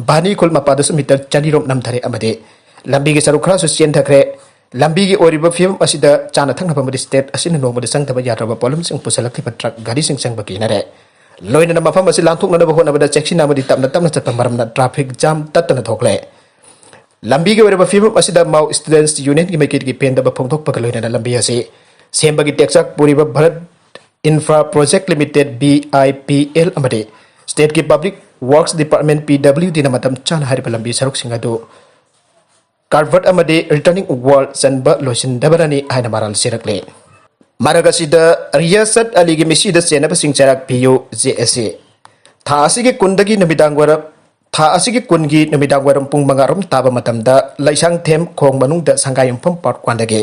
ꯚꯥꯅꯤ ꯈꯨꯜ ꯃꯄꯥꯗꯁꯨ metre ꯆꯅꯤꯔꯣꯝ ꯅꯝꯊꯔꯦ ꯑꯃꯗꯤ ꯂꯝꯕꯤꯒꯤ ꯁꯔꯨꯛ ꯈꯔꯁꯨ ꯆꯦꯟꯊꯈ꯭ꯔꯦ꯫ ꯂꯝꯕꯤꯒꯤ ꯑꯣꯏꯔꯤꯕ ꯐꯤꯕꯝ ꯑꯁꯤꯗ ꯆꯥꯅ ꯊꯛꯅꯕ ꯑꯃꯗꯤ ꯁ꯭ꯇꯦꯠ ꯑꯁꯤꯅ ꯅꯣꯡꯃꯗ ꯆꯪꯗꯕ ꯌꯥꯗ꯭ꯔꯕ ꯄꯣꯠꯂꯝꯁꯤꯡ ꯄꯨꯁꯜꯂꯛꯂꯤꯕ ꯇ꯭ꯔꯛ ꯒꯥꯔꯤꯁꯤꯡ ꯆꯪꯕ ꯀꯤꯅꯔꯦ꯫ ꯂꯣꯏꯅꯅ ꯃꯐꯝ ꯑꯁꯤ ꯂꯥꯟꯊꯣꯛꯅꯅꯕ ꯍꯣꯠꯅꯕꯗ ꯆꯦꯛꯁꯤꯟꯅ ꯑꯃꯗꯤ ꯇꯞꯅ ꯇꯞꯅ ꯆꯠꯄ ꯃꯔꯝꯅ ꯇ꯭ꯔꯥꯐꯤꯛ ꯖꯥꯝ ꯇꯠꯇꯅ ꯊꯣꯛꯂꯦ꯫ ꯂꯝꯕꯤꯒꯤ ꯑꯣꯏꯔꯕ ꯐꯤꯕꯝ ꯑꯁꯤꯗ ꯃꯥꯎ ꯁ꯭ꯇꯨꯗꯦꯟꯠꯁ ꯌꯨꯅꯤꯌꯟꯒꯤ ꯃꯥꯏꯀꯩꯗꯒꯤ ꯄꯦꯟꯗꯕ ꯐꯣꯡꯗꯣꯛꯄꯒ ꯂꯣꯏꯅꯅ ꯂꯝꯕꯤ ꯑꯁꯤ ꯁꯦꯝꯕꯒꯤ ꯇꯦꯛꯆꯥꯛ ꯄꯨꯔꯤꯕ Bharat infra project limited, B I P L, ꯑꯃꯗꯤ ꯁ꯭ꯇꯦꯠꯀꯤ ꯄꯕ꯭ꯂꯤꯛ ꯋꯥꯔꯛꯁ ꯗꯤꯄꯥꯔꯠꯃꯦꯟꯠ, ꯄꯤ ꯗꯕ꯭ꯂꯤꯌꯨ ꯗꯤꯅ ꯃꯇꯝ ꯆꯥꯅ ꯍꯥꯏꯔꯤꯕ ꯂꯝꯕꯤ ꯁꯔꯨꯛꯁꯤꯡ ꯑꯗꯨ ꯀꯜꯚꯔꯠ ꯑꯃꯗꯤ ꯔꯤꯇꯔꯅꯤꯡ ꯋꯥꯜ ꯆꯟꯕ ꯂꯣꯏꯁꯤꯟꯗꯕꯅꯅꯤ ꯍꯥꯏꯅ ꯃꯔꯥꯜ ꯁꯤꯔꯛꯂꯤ꯫ ꯃꯔꯛ ꯑꯁꯤꯗ ꯔꯤꯌꯥꯁꯠ ꯑꯂꯤꯒꯤ ꯃꯤꯁꯤꯗ ꯆꯦꯟꯅꯕꯁꯤꯡ ꯆꯩꯔꯥꯛ ꯄꯤꯌꯨ, ꯖꯦ ꯑꯦꯁ ꯁꯤ꯫ ꯊꯥ ꯑꯁꯤꯒꯤ ꯀꯨꯟꯗꯒꯤ ꯅꯨꯃꯤꯗꯥꯡ ꯋꯥꯏꯔꯝ ꯊꯥ ꯑꯁꯤꯒꯤ ꯀꯨꯟꯒꯤ ꯅꯨꯃꯤꯗꯥꯡ ꯋꯥꯏꯔꯝ ꯄꯨꯡ ꯃꯉꯥ ꯔꯣꯝ ꯇꯥꯕ ꯃꯇꯝꯗ ꯂꯩꯁꯥꯡꯊꯦꯝ ꯈꯣꯡ ꯃꯅꯨꯡꯗ ꯁꯪꯒꯥꯏꯌꯨꯝꯐꯝ ꯄꯥꯔꯠ ꯋꯥꯟꯗꯒꯤ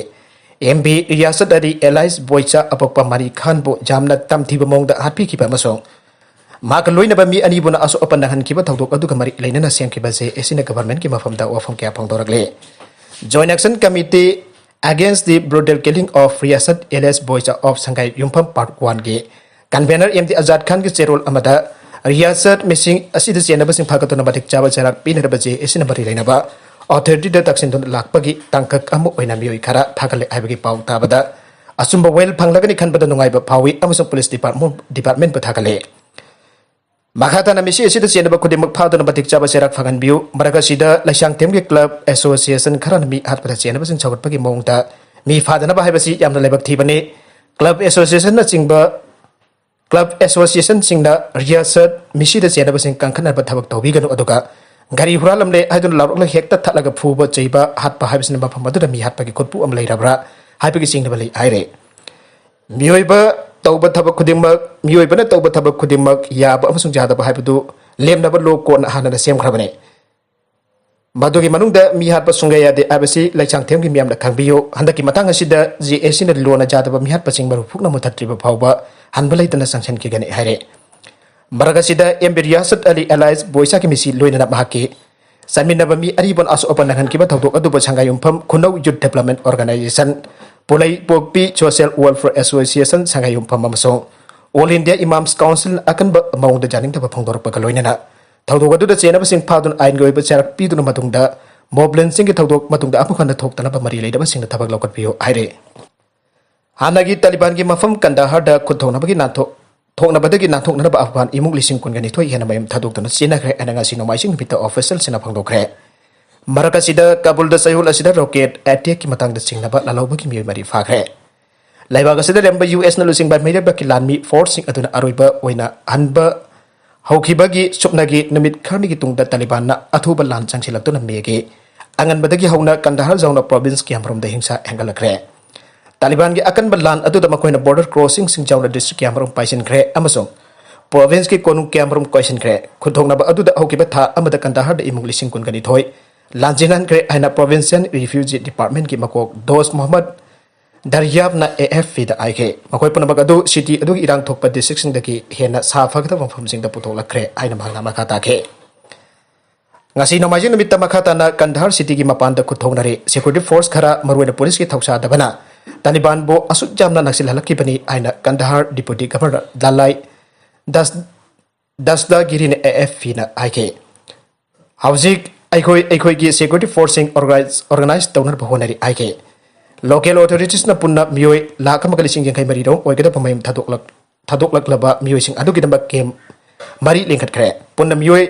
ꯑꯦꯝ ꯕꯤ ꯔꯤꯌꯥꯁꯠ ꯑꯂꯤ ꯑꯦꯂꯥꯏꯁ ꯕꯣꯏꯆꯥ ꯑꯄꯣꯛꯄ ꯃꯅꯤ ꯈꯥꯟꯕꯨ ꯌꯥꯝꯅ ꯇꯝꯊꯤꯕ ꯃꯑꯣꯡꯗ ꯍꯥꯠꯄꯤꯈꯤꯕ ꯑꯃꯁꯨꯡ ꯃꯍꯥꯛꯀ ꯂꯣꯏꯅꯕ ꯃꯤ ꯑꯅꯤꯕꯨꯅ ꯑꯁꯣꯛ ꯑꯄꯟ ꯅꯪꯍꯟꯈꯤꯕ ꯊꯧꯗꯣꯛ ꯑꯗꯨꯒ ꯃꯔꯤ ꯂꯩꯅꯅ ꯁꯦꯝꯈꯤꯕ ꯖꯦ ꯑꯦꯁ ꯁꯤꯅ ꯒꯚꯔꯟꯃꯦꯟꯠꯀꯤ ꯃꯐꯝꯗ ꯋꯥꯐꯝ ꯀꯌꯥ ꯐꯣꯡꯗꯣꯔꯛꯂꯤ꯫ Joint action committee against the brutal killing of Riyasat alias Boicha of Sangaiyumpham part ꯋꯥꯟꯒꯤ ꯀꯟꯚꯦꯅꯔ ꯑꯦꯝ ꯗꯤ ꯑꯖꯥꯗ ꯈꯥꯟꯒꯤ ꯆꯦꯔꯣꯜ ꯑꯃꯗ ꯔꯤꯌꯥꯁꯠ ꯃꯤꯁꯤꯡ ꯑꯁꯤꯗ ꯆꯦꯟꯅꯕꯁꯤꯡ ꯐꯥꯒꯠꯇꯨꯅ ꯃꯇꯤꯛ ꯆꯥꯕ ꯆꯩꯔꯥꯛ ꯄꯤꯅꯅꯕ ꯖꯦ ꯑꯦꯁ ꯁꯤꯅ ꯃꯔꯤ ꯂꯩꯅꯕ ꯑꯣꯊꯣꯔꯤꯇꯤꯗ ꯇꯛꯁꯤꯟꯗꯨꯅ ꯂꯥꯛꯄꯒꯤ ꯇꯥꯡꯀꯛ ꯑꯃ ꯑꯣꯏꯅ ꯃꯤꯑꯣꯏ ꯈꯔ ꯊꯥꯒꯠꯂꯦ ꯍꯥꯏꯕꯒꯤ ꯄꯥꯎ ꯇꯥꯕꯗ ꯑꯆꯨꯝꯕ ꯋꯥꯌꯦꯜ ꯐꯪꯂꯒꯅꯤ ꯈꯟꯕꯗ ꯅꯨꯡꯉꯥꯏꯕ ꯐꯥꯎꯏ ꯑꯃꯁꯨꯡ ꯄꯨꯂꯤꯁ ꯗꯤꯄꯥꯔꯠꯃꯦꯟ, ꯗꯤꯄꯥꯔꯠꯃꯦꯟꯕꯨ ꯊꯥꯒꯠꯂꯦ꯫ ꯃꯈꯥ ꯇꯥꯅ ꯃꯤꯁꯤ ꯑꯁꯤꯗ ꯆꯦꯟꯅꯕ ꯈꯨꯗꯤꯡꯃꯛ ꯐꯥꯗꯨꯅ ꯃꯇꯤꯛ ꯆꯥꯕ ꯆꯩꯔꯥꯛ ꯐꯪꯍꯟꯕꯤꯌꯨ꯫ ꯃꯔꯛ ꯑꯁꯤꯗ ꯂꯩꯁꯥꯡꯊꯦꯝꯒꯤ ꯀ꯭ꯂꯕ ꯑꯦꯁꯣꯁꯤꯌꯦꯁꯟ ꯈꯔꯅ ꯃꯤ ꯍꯥꯠꯄꯗ ꯆꯦꯟꯅꯕꯁꯤꯡ ꯁꯧꯒꯠꯄꯒꯤ ꯃꯑꯣꯡꯗ ꯃꯤ ꯐꯥꯗꯅꯕ ꯍꯥꯏꯕꯁꯤ ꯌꯥꯝꯅ ꯂꯥꯏꯕꯛ ꯊꯤꯕꯅꯤ꯫ ꯀ꯭ꯂꯕ ꯑꯦꯁꯣꯁꯤꯌꯦꯁꯟꯅꯆꯤꯡꯕ, ꯀ꯭ꯂꯕ ꯑꯦꯁꯣꯁꯤꯌꯦꯁꯟꯁꯤꯡꯅ ꯔꯤꯌꯥꯁꯠ ꯃꯤꯁꯤꯗ ꯆꯦꯟꯅꯕꯁꯤꯡ ꯀꯟꯈꯠꯅꯕ ꯊꯕꯛ ꯇꯧꯕꯤꯒꯅꯨ, ꯑꯗꯨꯒ ꯒꯥꯔꯤ ꯍꯨꯔꯥꯜꯂꯝꯂꯦ ꯍꯥꯏꯗꯨꯅ ꯂꯥꯎꯔꯛꯂꯒ ꯍꯦꯛꯇ ꯊꯠꯂꯒ ꯐꯨꯕ ꯆꯩꯕ ꯍꯥꯠꯄ ꯍꯥꯏꯕꯁꯤꯅ ꯃꯐꯝ ꯑꯗꯨꯗ ꯃꯤ ꯍꯥꯠꯄꯒꯤ ꯈꯨꯠꯄꯨ ꯑꯃ ꯂꯩꯔꯕ꯭ꯔꯥ ꯍꯥꯏꯕꯒꯤ ꯆꯤꯡꯅꯕ ꯂꯩ ꯍꯥꯏꯔꯦ꯫ ꯃꯤꯑꯣꯏꯕ ꯇꯧꯕ ꯊꯕꯛ ꯈꯨꯗꯤꯡꯃꯛ, ꯃꯤꯑꯣꯏꯕꯅ ꯇꯧꯕ ꯊꯕꯛ ꯈꯨꯗꯤꯡꯃꯛ ꯌꯥꯕ ꯑꯃꯁꯨꯡ ꯌꯥꯗꯕ ꯍꯥꯏꯕꯗꯨ ꯂꯦꯝꯅꯕ ꯂꯣ ꯀꯣꯗꯅ ꯍꯥꯟꯅꯅ ꯁꯦꯝꯈ꯭ꯔꯕꯅꯤ꯫ ꯃꯗꯨꯒꯤ ꯃꯅꯨꯡꯗ ꯃꯤ ꯍꯥꯠꯄ ꯁꯨꯡꯌꯥ ꯌꯥꯗꯦ ꯍꯥꯏꯕꯁꯤ ꯂꯩꯁꯥꯡꯊꯦꯝꯒꯤ ꯃꯤꯌꯥꯝꯅ ꯈꯪꯕꯤꯌꯨ꯫ ꯍꯟꯗꯛꯀꯤ ꯃꯇꯥꯡ ꯑꯁꯤꯗ ꯖꯦ ꯑꯦꯁ ꯁꯤꯅ ꯂꯣꯅ ꯌꯥꯗꯕ ꯃꯤꯍꯥꯠꯄꯁꯤꯡ ꯃꯔꯨ ꯐꯨꯛꯅ ꯃꯨꯊꯠꯇ꯭ꯔꯤꯕ ꯐꯥꯎꯕ ꯍꯟꯕ ꯂꯩꯇꯅ ꯆꯪꯁꯤꯟꯈꯤꯒꯅꯤ ꯍꯥꯏꯔꯦ꯫ ꯃꯔꯛ ꯑꯁꯤꯗ ꯑꯦꯝ ꯕꯤ ꯔꯤꯌꯥꯁꯠ ꯑꯂꯤ ꯑꯦꯂꯥꯏꯁ ꯕꯣꯏꯁꯥꯒꯤ ꯃꯤꯁꯤ ꯂꯣꯏꯅꯅ ꯃꯍꯥꯛꯀꯤ ꯆꯟꯃꯤꯟꯅꯕ ꯃꯤ ꯑꯅꯤꯕꯨ ꯑꯁꯣꯛ ꯑꯄꯟ ꯅꯪꯍꯟꯈꯤꯕ ꯊꯧꯗꯣꯛ ꯑꯗꯨꯕꯨ ꯁꯉꯥꯏꯌꯨꯝꯐꯝ ꯈꯨꯅꯧ ꯌꯨꯠ ꯗꯦꯕꯂꯞꯃꯦꯟ ꯑꯣꯔꯒꯅꯥꯏꯖꯦꯁꯟ, ꯄꯨꯂꯩꯄꯣꯛꯄꯤ ꯁꯣꯁꯤꯌꯦꯜ ꯋꯦꯜꯐꯤꯌꯔ ꯑꯦꯁꯣꯁꯤꯌꯦꯁꯟ ꯁꯉꯥꯏꯌꯨꯝꯐꯝ ꯑꯃꯁꯨꯡ ꯑꯣꯜ ꯏꯟꯗꯤꯌꯥ ꯏꯃꯥꯝꯁ ꯀꯥꯎꯟꯁꯤꯜꯅ ꯑꯀꯟꯕ ꯃꯑꯣꯡꯗ ꯌꯥꯅꯤꯡꯗꯕ ꯐꯣꯡꯗꯣꯔꯛꯄꯒ ꯂꯣꯏꯅꯅ ꯊꯧꯗꯣꯛ ꯑꯗꯨꯗ ꯆꯦꯟꯅꯕꯁꯤꯡ ꯐꯥꯗꯨꯅ ꯑꯥꯏꯟꯒꯤ ꯑꯣꯏꯕ ꯆꯩꯔꯥꯛ ꯄꯤꯗꯨꯅ ꯃꯇꯨꯡꯗ ꯃꯣꯕꯂꯦꯟꯁꯤꯡꯒꯤ ꯊꯧꯗꯣꯛ ꯃꯇꯨꯡꯗ ꯑꯃꯨꯛ ꯍꯟꯅ ꯊꯣꯛꯇꯅꯕ ꯃꯔꯤ ꯂꯩꯅꯕꯁꯤꯡꯅ ꯊꯕꯛ ꯂꯧꯈꯠꯄꯤꯌꯨ ꯍꯥꯏꯔꯦ꯫ ꯍꯥꯟꯅꯒꯤ ꯇꯥꯂꯤꯕꯥꯟꯒꯤ ꯃꯐꯝ ꯀꯟꯗꯥꯍꯔꯗ ꯈꯨꯠ ꯊꯣꯛꯅꯕꯒꯤ ꯅꯥꯟꯊꯣꯛ-, ꯊꯣꯛꯅꯕꯗꯒꯤ ꯅꯥꯟꯊꯣꯛꯅꯅꯕ ꯑꯐꯒꯥꯟ ꯏꯃꯨꯡ ꯂꯤꯁꯤꯡ ꯀꯨꯟꯒ ꯅꯤꯊꯣꯏ ꯍꯦꯟꯅ ꯃꯌꯨꯝ ꯊꯥꯗꯣꯛꯇꯨꯅ ꯆꯦꯟꯅꯈ꯭ꯔꯦ ꯍꯥꯏꯅ ꯉꯁꯤ ꯅꯣꯡꯃꯥꯏꯖꯤꯡ ꯅꯨꯃꯤꯠꯇ ꯑꯣꯐꯤꯁꯤꯌꯦꯜꯁꯤꯡꯅ ꯐꯣꯡꯗꯣꯛꯈ꯭ꯔꯦ꯫ ꯃꯔꯛ ꯑꯁꯤꯗ ꯀꯥꯕꯨꯜꯗ ꯆꯌꯣꯜ ꯑꯁꯤꯗ ꯔꯣꯀꯦꯠ ꯑꯦꯇꯦꯛꯀꯤ ꯃꯇꯥꯡꯗ ꯆꯤꯡꯅꯕ ꯂꯥꯜꯍꯧꯕꯒꯤ ꯃꯤꯑꯣꯏ ꯃꯔꯤ ꯐꯥꯈ꯭ꯔꯦ꯫ ꯂꯩꯕꯥꯛ ꯑꯁꯤꯗ ꯂꯩꯔꯝꯕ ꯌꯨ ꯑꯦꯁꯅ ꯂꯨꯆꯤꯡꯕ ꯃꯤꯔꯦꯞꯂꯛꯀꯤ ꯂꯥꯟꯃꯤ ꯐꯣꯔꯁꯁꯤꯡ ꯑꯗꯨꯅ ꯑꯔꯣꯏꯕ ꯑꯣꯏꯅ ꯍꯟꯕ ꯍꯧꯈꯤꯕꯒꯤ ꯁꯨꯞꯅꯒꯤ ꯅꯨꯃꯤꯠ ꯈꯔꯅꯤꯒꯤ ꯇꯨꯡꯗ ꯇꯥꯂꯤꯕꯥꯟꯅ ꯑꯊꯨꯕ ꯂꯥꯟ ꯆꯪꯁꯤꯜꯂꯛꯇꯨꯅ ꯃꯦꯒꯤ ꯑꯉꯟꯕꯗꯒꯤ ꯍꯧꯅ ꯀꯟꯗꯥꯍꯔ ꯌꯥꯎꯅ ꯄ꯭ꯔꯣꯚꯤꯟꯁ ꯀꯌꯥꯃꯔꯨꯝꯗ ꯍꯤꯡꯁꯥ ꯍꯦꯟꯒꯠꯂꯛꯈ꯭ꯔꯦ꯫ ꯇꯥꯂꯤꯕꯥꯟꯒꯤ ꯑꯀꯟꯕ ꯂꯥꯟ ꯑꯗꯨꯗ ꯃꯈꯣꯏꯅ ꯕꯣꯔꯗꯔ ꯀ꯭ꯔꯣꯁꯤꯡꯁꯤꯡ ꯌꯥꯎꯅ ꯗꯤꯁꯇ꯭ꯔꯤꯛ ꯀꯌꯥꯃꯔꯨꯝ ꯄꯥꯏꯁꯤꯟꯈ꯭ꯔꯦ ꯑꯃꯁꯨꯡ ꯄ꯭ꯔꯣꯚꯤꯟꯁꯀꯤ ꯀꯣꯅꯨꯡ ꯀꯌꯥꯃꯔꯨꯝ ꯀꯣꯏꯁꯤꯟꯈ꯭ꯔꯦ꯫ ꯈꯨꯠꯊꯣꯛꯅꯕ ꯑꯗꯨꯗ ꯍꯧꯈꯤꯕ ꯊꯥ ꯑꯃꯗ ꯀꯟꯗꯥꯍꯔꯗ ꯏꯃꯨꯡ ꯂꯤꯁꯤꯡ ꯀꯨꯟꯒ ꯅꯤꯊꯣꯏ ꯂꯥꯟꯖꯦꯟꯍꯟꯈ꯭ꯔꯦ ꯍꯥꯏꯅ ꯄ꯭ꯔꯣꯚꯤꯟꯁꯤꯌꯦꯜ ꯔꯤꯐ꯭ꯌꯨꯖꯤ ꯗꯤꯄꯥꯔꯠꯃꯦꯟꯠꯀꯤ ꯃꯀꯣꯛ ꯗꯣꯁ ꯃꯣꯍꯝꯃꯗ ꯗꯔꯌꯥꯕꯅ ꯑꯦ ꯑꯦꯐ ꯄꯤꯗ ꯍꯥꯏꯈꯤ꯫ ꯃꯈꯣꯏ ꯄꯨꯝꯅꯃꯛ ꯑꯗꯨ ꯁꯤꯇꯤ ꯑꯗꯨꯒꯤ ꯏꯔꯥꯡ ꯊꯣꯛꯄ ꯗꯤꯁꯇ꯭ꯔꯤꯛꯁꯤꯡꯗꯒꯤ ꯍꯦꯟꯅ ꯁꯥ ꯐꯒꯗꯕ ꯃꯐꯝꯁꯤꯡꯗ ꯄꯨꯊꯣꯛꯂꯛꯈ꯭ꯔꯦ ꯍꯥꯏꯅ ꯃꯍꯥꯛꯅ ꯃꯈꯥ ꯇꯥꯈꯤ꯫ ꯉꯁꯤ ꯅꯣꯡꯃꯥꯏꯖꯤꯡ ꯅꯨꯃꯤꯠꯇ ꯃꯈꯥ ꯇꯥꯅ ꯀꯟꯗꯍꯥꯔ ꯁꯤꯇꯤꯒꯤ ꯃꯄꯥꯟꯗ ꯈꯨꯠ ꯊꯣꯛꯅꯔꯤ꯫ ꯁꯦꯀ꯭ꯌꯨꯔꯤꯇꯤ ꯐꯣꯔꯁ ꯈꯔ, ꯃꯔꯨꯑꯣꯏꯅ ꯄꯨꯂꯤꯁꯀꯤ ꯊꯧꯁꯥꯗꯕꯅ ꯇꯥꯂꯤꯕꯥꯟꯕꯨ ꯑꯁꯨꯛ ꯌꯥꯝꯅ ꯅꯛꯁꯤꯜꯍꯜꯂꯛꯈꯤꯕꯅꯤ ꯍꯥꯏꯅ Kandahar deputy governor ꯂꯥꯂꯥꯏ dust-, ꯗꯁꯗꯥꯒꯤꯔꯤꯅ A F ꯄꯤꯅ ꯍꯥꯏꯈꯤ꯫ ꯍꯧꯖꯤꯛ ꯑꯩꯈꯣꯏ, ꯑꯩꯈꯣꯏꯒꯤ ꯁꯦꯀ꯭ꯌꯨꯔꯤꯇꯤ ꯐꯣꯔꯁꯁꯤꯡ ꯑꯣꯔꯒꯅꯥꯏꯖ, ꯑꯣꯔꯒꯅꯥꯏꯖ ꯇꯧꯅꯕ ꯍꯣꯠꯅꯔꯤ ꯍꯥꯏꯈꯤ꯫ ꯂꯣꯀꯦꯜ ꯑꯣꯊꯣꯔꯤꯇꯤꯁꯅ ꯄꯨꯟꯅ ꯃꯤꯑꯣꯏ ꯂꯥꯈ ꯑꯃꯒ ꯂꯤꯁꯤꯡ ꯌꯥꯡꯈꯩ ꯃꯔꯤ ꯔꯣꯝ ꯑꯣꯏꯒꯗꯕ ꯃꯌꯨꯝ ꯊꯥꯗꯣꯛꯂꯛ-, ꯊꯥꯗꯣꯛꯂꯛꯂꯕ ꯃꯤꯑꯣꯏꯁꯤꯡ ꯑꯗꯨꯒꯤꯗꯃꯛ ꯀꯦꯝꯞ ꯃꯔꯤ ꯂꯤꯡꯈꯠꯈ꯭ꯔꯦ꯫ ꯄꯨꯟꯅ ꯃꯤꯑꯣꯏ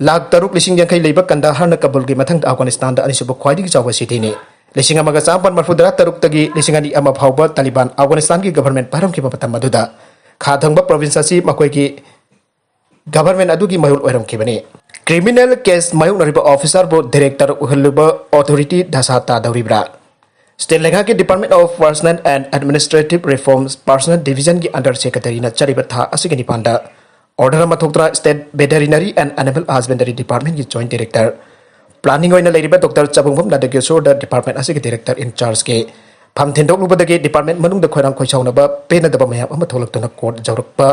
ꯂꯥꯈ ꯇꯔꯨꯛ ꯂꯤꯁꯤꯡ ꯌꯥꯡꯈꯩ ꯂꯩꯕ ꯀꯟꯗꯥꯍꯔꯅ ꯀꯕꯨꯜꯒꯤ ꯃꯊꯪꯗ ꯑꯐꯒꯥꯅꯤꯁꯇꯥꯟꯗ ꯑꯅꯤꯁꯨꯕ ꯈ꯭ꯋꯥꯏꯗꯒꯤ ꯆꯥꯎꯕ ꯁꯤꯇꯤꯅꯤ꯫ ꯂꯤꯁꯤꯡ ꯑꯃꯒ ꯆꯥꯃꯥꯄꯟ ꯃꯔꯤꯐꯨ ꯇꯔꯥ ꯇꯔꯨꯛꯇꯒꯤ ꯂꯤꯁꯤꯡ ꯑꯅꯤ ꯑꯃ ꯐꯥꯎꯕ ꯇꯥꯂꯤꯕꯥꯟ ꯑꯐꯒꯥꯅꯤꯁꯇꯥꯟꯒꯤ ꯒꯚꯔꯟꯃꯦꯟꯠ ꯄꯥꯏꯔꯝꯈꯤꯕ ꯃꯇꯝ ꯑꯗꯨꯗ ꯈꯥ ꯊꯪꯕ ꯄ꯭ꯔꯣꯚꯤꯟꯁ ꯑꯁꯤ ꯃꯈꯣꯏꯒꯤ ꯒꯚꯔꯟꯃꯦꯟꯠ ꯑꯗꯨꯒꯤ ꯃꯌꯣꯜ ꯑꯣꯏꯔꯝꯈꯤꯕꯅꯤ꯫ ꯀ꯭ꯔꯤꯃꯤꯅꯦꯜ ꯀꯦꯁ ꯃꯥꯌꯣꯛꯅꯔꯤꯕ ꯑꯣꯐꯤꯁꯥꯔꯕꯨ ꯗꯤꯔꯦꯛꯇꯔ ꯑꯣꯏꯍꯜꯂꯨꯕ ꯑꯣꯊꯣꯔꯤꯇꯤ ꯗꯁꯥ ꯇꯥꯗꯧꯔꯤꯕ꯭ꯔꯥ? ꯁ꯭ꯇꯦꯠ ꯂꯩꯉꯥꯛꯀꯤ department of personnel and administrative reforms, personnel ꯗꯤꯚꯤꯖꯟꯒꯤ ꯑꯟꯗꯔ ꯁꯦꯀ꯭ꯔꯦꯇꯔꯤꯅ ꯆꯠꯂꯤꯕ ꯊꯥ ꯑꯁꯤꯒꯤ ꯅꯤꯄꯥꯟꯗ ꯑꯣꯔꯗꯔ ꯑꯃ ꯊꯣꯛꯇꯨꯅ state veterinary and animal husbandry ꯗꯤꯄꯥꯔꯠꯃꯦꯟꯠꯀꯤ ꯖꯣꯏꯟꯠ ꯗꯤꯔꯦꯛꯇꯔ, ꯄ꯭ꯂꯥꯅꯤꯡ ꯑꯣꯏꯅ ꯂꯩꯔꯤꯕ ꯗꯣꯛꯇꯔ ꯆꯕꯨꯡꯕꯝ ꯅꯟꯗꯀꯤꯁꯣꯔꯗ ꯗꯤꯄꯥꯔꯠꯃꯦꯟꯠ ꯑꯁꯤꯒꯤ ꯗꯤꯔꯦꯛꯇꯔ ꯏꯟ ꯆꯥꯔꯖꯀꯤ ꯐꯝ ꯊꯤꯟꯗꯣꯛꯂꯨꯕꯗꯒꯤ ꯗꯤꯄꯥꯔꯠꯃꯦꯟꯠ ꯃꯅꯨꯡꯗ ꯈꯣꯏꯔꯥꯡ ꯈꯣꯏꯁꯥꯎꯅꯕ, ꯄꯦꯟꯅꯗꯕ ꯃꯌꯥꯝ ꯑꯃ ꯊꯣꯛꯂꯛꯇꯨꯅ ꯀꯣꯔꯠ ꯌꯧꯔꯛꯄ,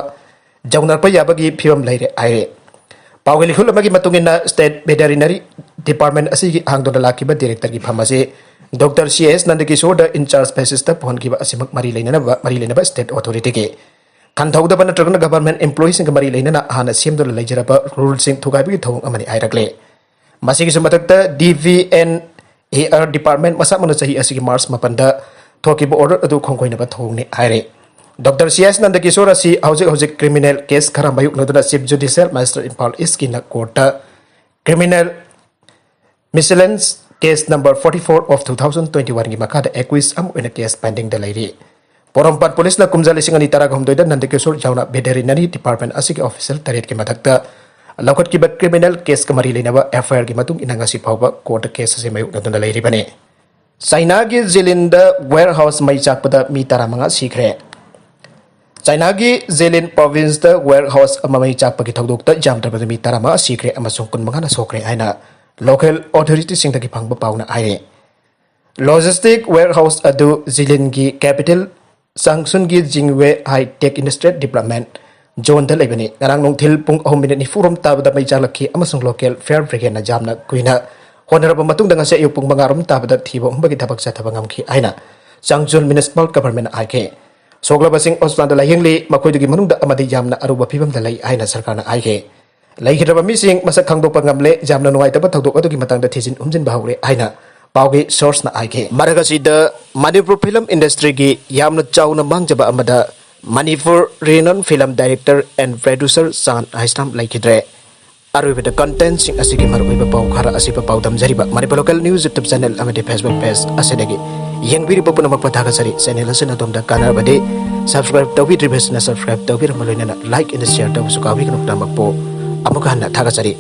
ꯌꯧꯅꯔꯛꯄ ꯌꯥꯕꯒꯤ ꯐꯤꯕꯝ ꯂꯩꯔꯦ ꯍꯥꯏꯔꯦ꯫ ꯄꯥꯎꯒꯤ ꯂꯤꯈꯨꯜ ꯑꯃꯒꯤ ꯃꯇꯨꯡ ꯏꯟꯅ, ꯁ꯭ꯇꯦꯠ ꯚꯦꯇꯔꯤꯅꯔꯤ ꯗꯤꯄꯥꯔꯠꯃꯦꯟꯠ ꯑꯁꯤꯒꯤ ꯍꯥꯡꯗꯨꯅ ꯂꯥꯛꯈꯤꯕ ꯗꯤꯔꯦꯛꯇꯔꯒꯤ ꯐꯝ ꯑꯁꯤ ꯗꯣꯛꯇꯔ ꯁꯤ ꯑꯦꯁ ꯅꯟꯗꯀꯤꯁꯣꯔꯗ ꯏꯟ ꯆꯥꯔꯖ ꯕꯦꯁꯤꯁꯇ ꯄꯨꯍꯟꯈꯤꯕ ꯑꯁꯤꯃꯛ ꯃꯔꯤ ꯂꯩꯅꯅꯕ, ꯃꯔꯤ ꯂꯩꯅꯕ ꯁ꯭ꯇꯦꯠ ꯑꯣꯊꯣꯔꯤꯇꯤꯒꯤ ꯈꯟꯊꯍꯧꯗꯕ ꯅꯠꯇ꯭ꯔꯒꯅ ꯒꯚꯔꯟꯃꯦꯟꯠ ꯑꯦꯝꯄ꯭ꯂꯣꯌꯤꯁꯤꯡꯒ ꯃꯔꯤ ꯂꯩꯅꯅ ꯍꯥꯟꯅ ꯁꯦꯝꯗꯨꯅ ꯂꯩꯖꯔꯕ ꯔꯨꯜꯁꯤꯡ ꯊꯨꯒꯥꯏꯕꯒꯤ ꯊꯧꯑꯣꯡ ꯑꯃꯅꯤ ꯍꯥꯏꯔꯛꯂꯦ꯫ ꯃꯁꯤꯒꯤꯁꯨ ꯃꯊꯛꯇ D V N A R department ꯃꯁꯥꯃꯛꯅ ꯆꯍꯤ ꯑꯁꯤꯒꯤ March ꯃꯥꯄꯟꯗ ꯊꯣꯛꯈꯤꯕ order ꯑꯗꯨ ꯈꯣꯡꯒꯣꯏꯅꯕ ꯊꯧꯑꯣꯡꯅꯤ ꯍꯥꯏꯔꯦ꯫ Doctor C S Nandakishore ꯑꯁꯤ ꯍꯧꯖꯤꯛ ꯍꯧꯖꯤꯛ criminal case ꯈꯔ ꯃꯥꯌꯣꯛꯅꯗꯨꯅ Chief Judicial Magistrate Imphal East ꯀꯤꯅ court ꯇ criminal miscellance case number forty-four of two thousand twenty-one ꯒꯤ ꯃꯈꯥꯗ accused ꯑꯃ ꯑꯣꯏꯅ case pending ꯗ ꯂꯩꯔꯤ꯫ ꯄꯣꯔꯣꯝꯄꯥꯠ ꯄꯨꯂꯤꯁꯅ ꯀꯨꯝꯖꯥ ꯂꯤꯁꯤꯡ ꯑꯅꯤ ꯇꯔꯥꯒ ꯍꯨꯝꯗꯣꯏꯗ ꯅꯟꯗꯀꯤꯁꯣꯔ ꯌꯥꯎꯅ veterinary department ꯑꯁꯤꯒꯤ official ꯇꯔꯦꯠꯀꯤ ꯃꯊꯛꯇ ꯂꯧꯈꯠꯈꯤꯕ criminal case ꯀ ꯃꯔꯤ ꯂꯩꯅꯕ F I R ꯒꯤ ꯃꯇꯨꯡ ꯏꯟꯅ ꯉꯁꯤ ꯐꯥꯎꯕ court ꯇ case ꯑꯁꯤ ꯃꯥꯌꯣꯛꯅꯗꯨꯅ ꯂꯩꯔꯤꯕꯅꯤ꯫ ꯆꯥꯏꯅꯥꯒꯤ ꯖꯤꯂꯤꯟꯗ warehouse ꯃꯩ ꯆꯥꯛꯄꯗ ꯃꯤ ꯇꯔꯥꯃꯉꯥ ꯁꯤꯈ꯭ꯔꯦ꯫ ꯆꯥꯏꯅꯥꯒꯤ ꯖꯤꯂꯤꯟ province ꯇ warehouse ꯑꯃ ꯃꯩ ꯆꯥꯛꯄꯒꯤ ꯊꯧꯗꯣꯛꯇ ꯌꯥꯝꯗ꯭ꯔꯕꯗ ꯃꯤ ꯇꯔꯥꯃꯉꯥ ꯁꯤꯈ꯭ꯔꯦ ꯑꯃꯁꯨꯡ ꯀꯨꯟꯃꯉꯥꯅ ꯁꯣꯛꯈ꯭ꯔꯦ ꯍꯥꯏꯅ local authority ꯁꯤꯡꯗꯒꯤ ꯐꯪꯕ ꯄꯥꯎꯅ ꯍꯥꯏꯔꯤ꯫ Logistic warehouse ꯑꯗꯨ ꯖꯤꯂꯤꯟꯒꯤ capital ꯆꯥꯡꯁꯨꯟꯒꯤ ꯖꯤꯡꯋꯦ High Tech Industrial Development Zone ꯗ ꯂꯩꯕꯅꯤ꯫ ꯉꯔꯥꯡ ꯅꯨꯡꯊꯤꯜ ꯄꯨꯡ ꯑꯍꯨꯝ ꯃꯤꯅꯤꯠ ꯅꯤꯐꯨꯔꯣꯝ ꯇꯥꯕꯗ ꯃꯩ ꯆꯥꯛꯂꯛꯈꯤ ꯑꯃꯁꯨꯡ local fire brigade ꯅ ꯌꯥꯝꯅ ꯀꯨꯏꯅ ꯍꯣꯠꯅꯔꯕ ꯃꯇꯨꯡꯗ ꯉꯁꯤ ꯑꯌꯨꯛ ꯄꯨꯡ ꯃꯉꯥꯔꯣꯝ ꯇꯥꯕꯗ ꯊꯤꯕ ꯍꯨꯝꯕꯒꯤ ꯊꯕꯛ ꯆꯠꯊꯕ ꯉꯝꯈꯤ ꯍꯥꯏꯅ ꯆꯥꯡꯁꯨꯟ municipal government ꯅ ꯍꯥꯏꯈꯤ꯫ ꯁꯣꯛꯂꯕꯁꯤꯡ hospital ꯗ ꯂꯥꯌꯦꯡꯂꯤ, ꯃꯈꯣꯏꯗꯨꯒꯤ ꯃꯅꯨꯡꯗ ꯑꯃꯗꯤ ꯌꯥꯝꯅ ꯑꯔꯨꯕ ꯐꯤꯕꯝꯗ ꯂꯩ ꯍꯥꯏꯅ ꯁꯔꯀꯥꯔꯅ ꯍꯥꯏꯈꯤ꯫ ꯂꯩꯈꯤꯗ꯭ꯔꯕ ꯃꯤꯁꯤꯡ ꯃꯁꯛ ꯈꯪꯗꯣꯛꯄ ꯉꯝꯂꯦ꯫ ꯌꯥꯝꯅ ꯅꯨꯡꯉꯥꯏꯇꯕ ꯊꯧꯗꯣꯛ ꯑꯗꯨꯒꯤ ꯃꯇꯥꯡꯗ ꯊꯤꯖꯤꯟ ꯍꯨꯝꯖꯤꯟꯕ ꯍꯧꯔꯦ ꯍꯥꯏꯅ ꯄꯥꯎꯒꯤ source ꯅ ꯍꯥꯏꯈꯤ꯫ ꯃꯔꯛ ꯑꯁꯤꯗ ꯃꯅꯤꯄꯨꯔ film industry ꯒꯤ ꯌꯥꯝꯅ ꯆꯥꯎꯅ ꯃꯥꯡꯖꯕ ꯑꯃꯗ Manipur renowned film director and producer ꯆꯥꯟ ꯍꯩꯁꯅꯥꯝ ꯂꯩꯈꯤꯗ꯭ꯔꯦ꯫ ꯑꯔꯣꯏꯕꯗ content ꯁꯤꯡ ꯑꯁꯤꯒꯤ ꯃꯔꯨꯑꯣꯏꯕ ꯄꯥꯎ ꯈꯔ ꯑꯁꯤꯕꯨ ꯄꯥꯎꯗꯝꯖꯔꯤꯕ Manipur Local News YouTube channel ꯑꯃꯗꯤ Facebook page ꯑꯁꯤꯗꯒꯤ ꯌꯦꯡꯕꯤꯔꯤꯕ ꯄꯨꯝꯅꯃꯛꯄꯨ ꯊꯥꯒꯠꯆꯔꯤ꯫ Channel ꯑꯁꯤꯅ ꯑꯗꯣꯝꯗ ꯀꯥꯟꯅꯔꯕꯗꯤ subscribe ꯇꯧꯕꯤꯗ꯭ꯔꯤꯕꯁꯤꯅ subscribe ꯇꯧꯕꯤꯔꯝꯕ ꯂꯣꯏꯅꯅ like and share ꯇꯧꯕꯁꯨ ꯀꯥꯎꯕꯤꯒꯅꯨ꯫ ꯄꯨꯝꯅꯃꯛꯄꯨ ꯑꯃꯨꯛ ꯍꯟꯅ ꯊꯥꯒꯠꯆꯔꯤ꯫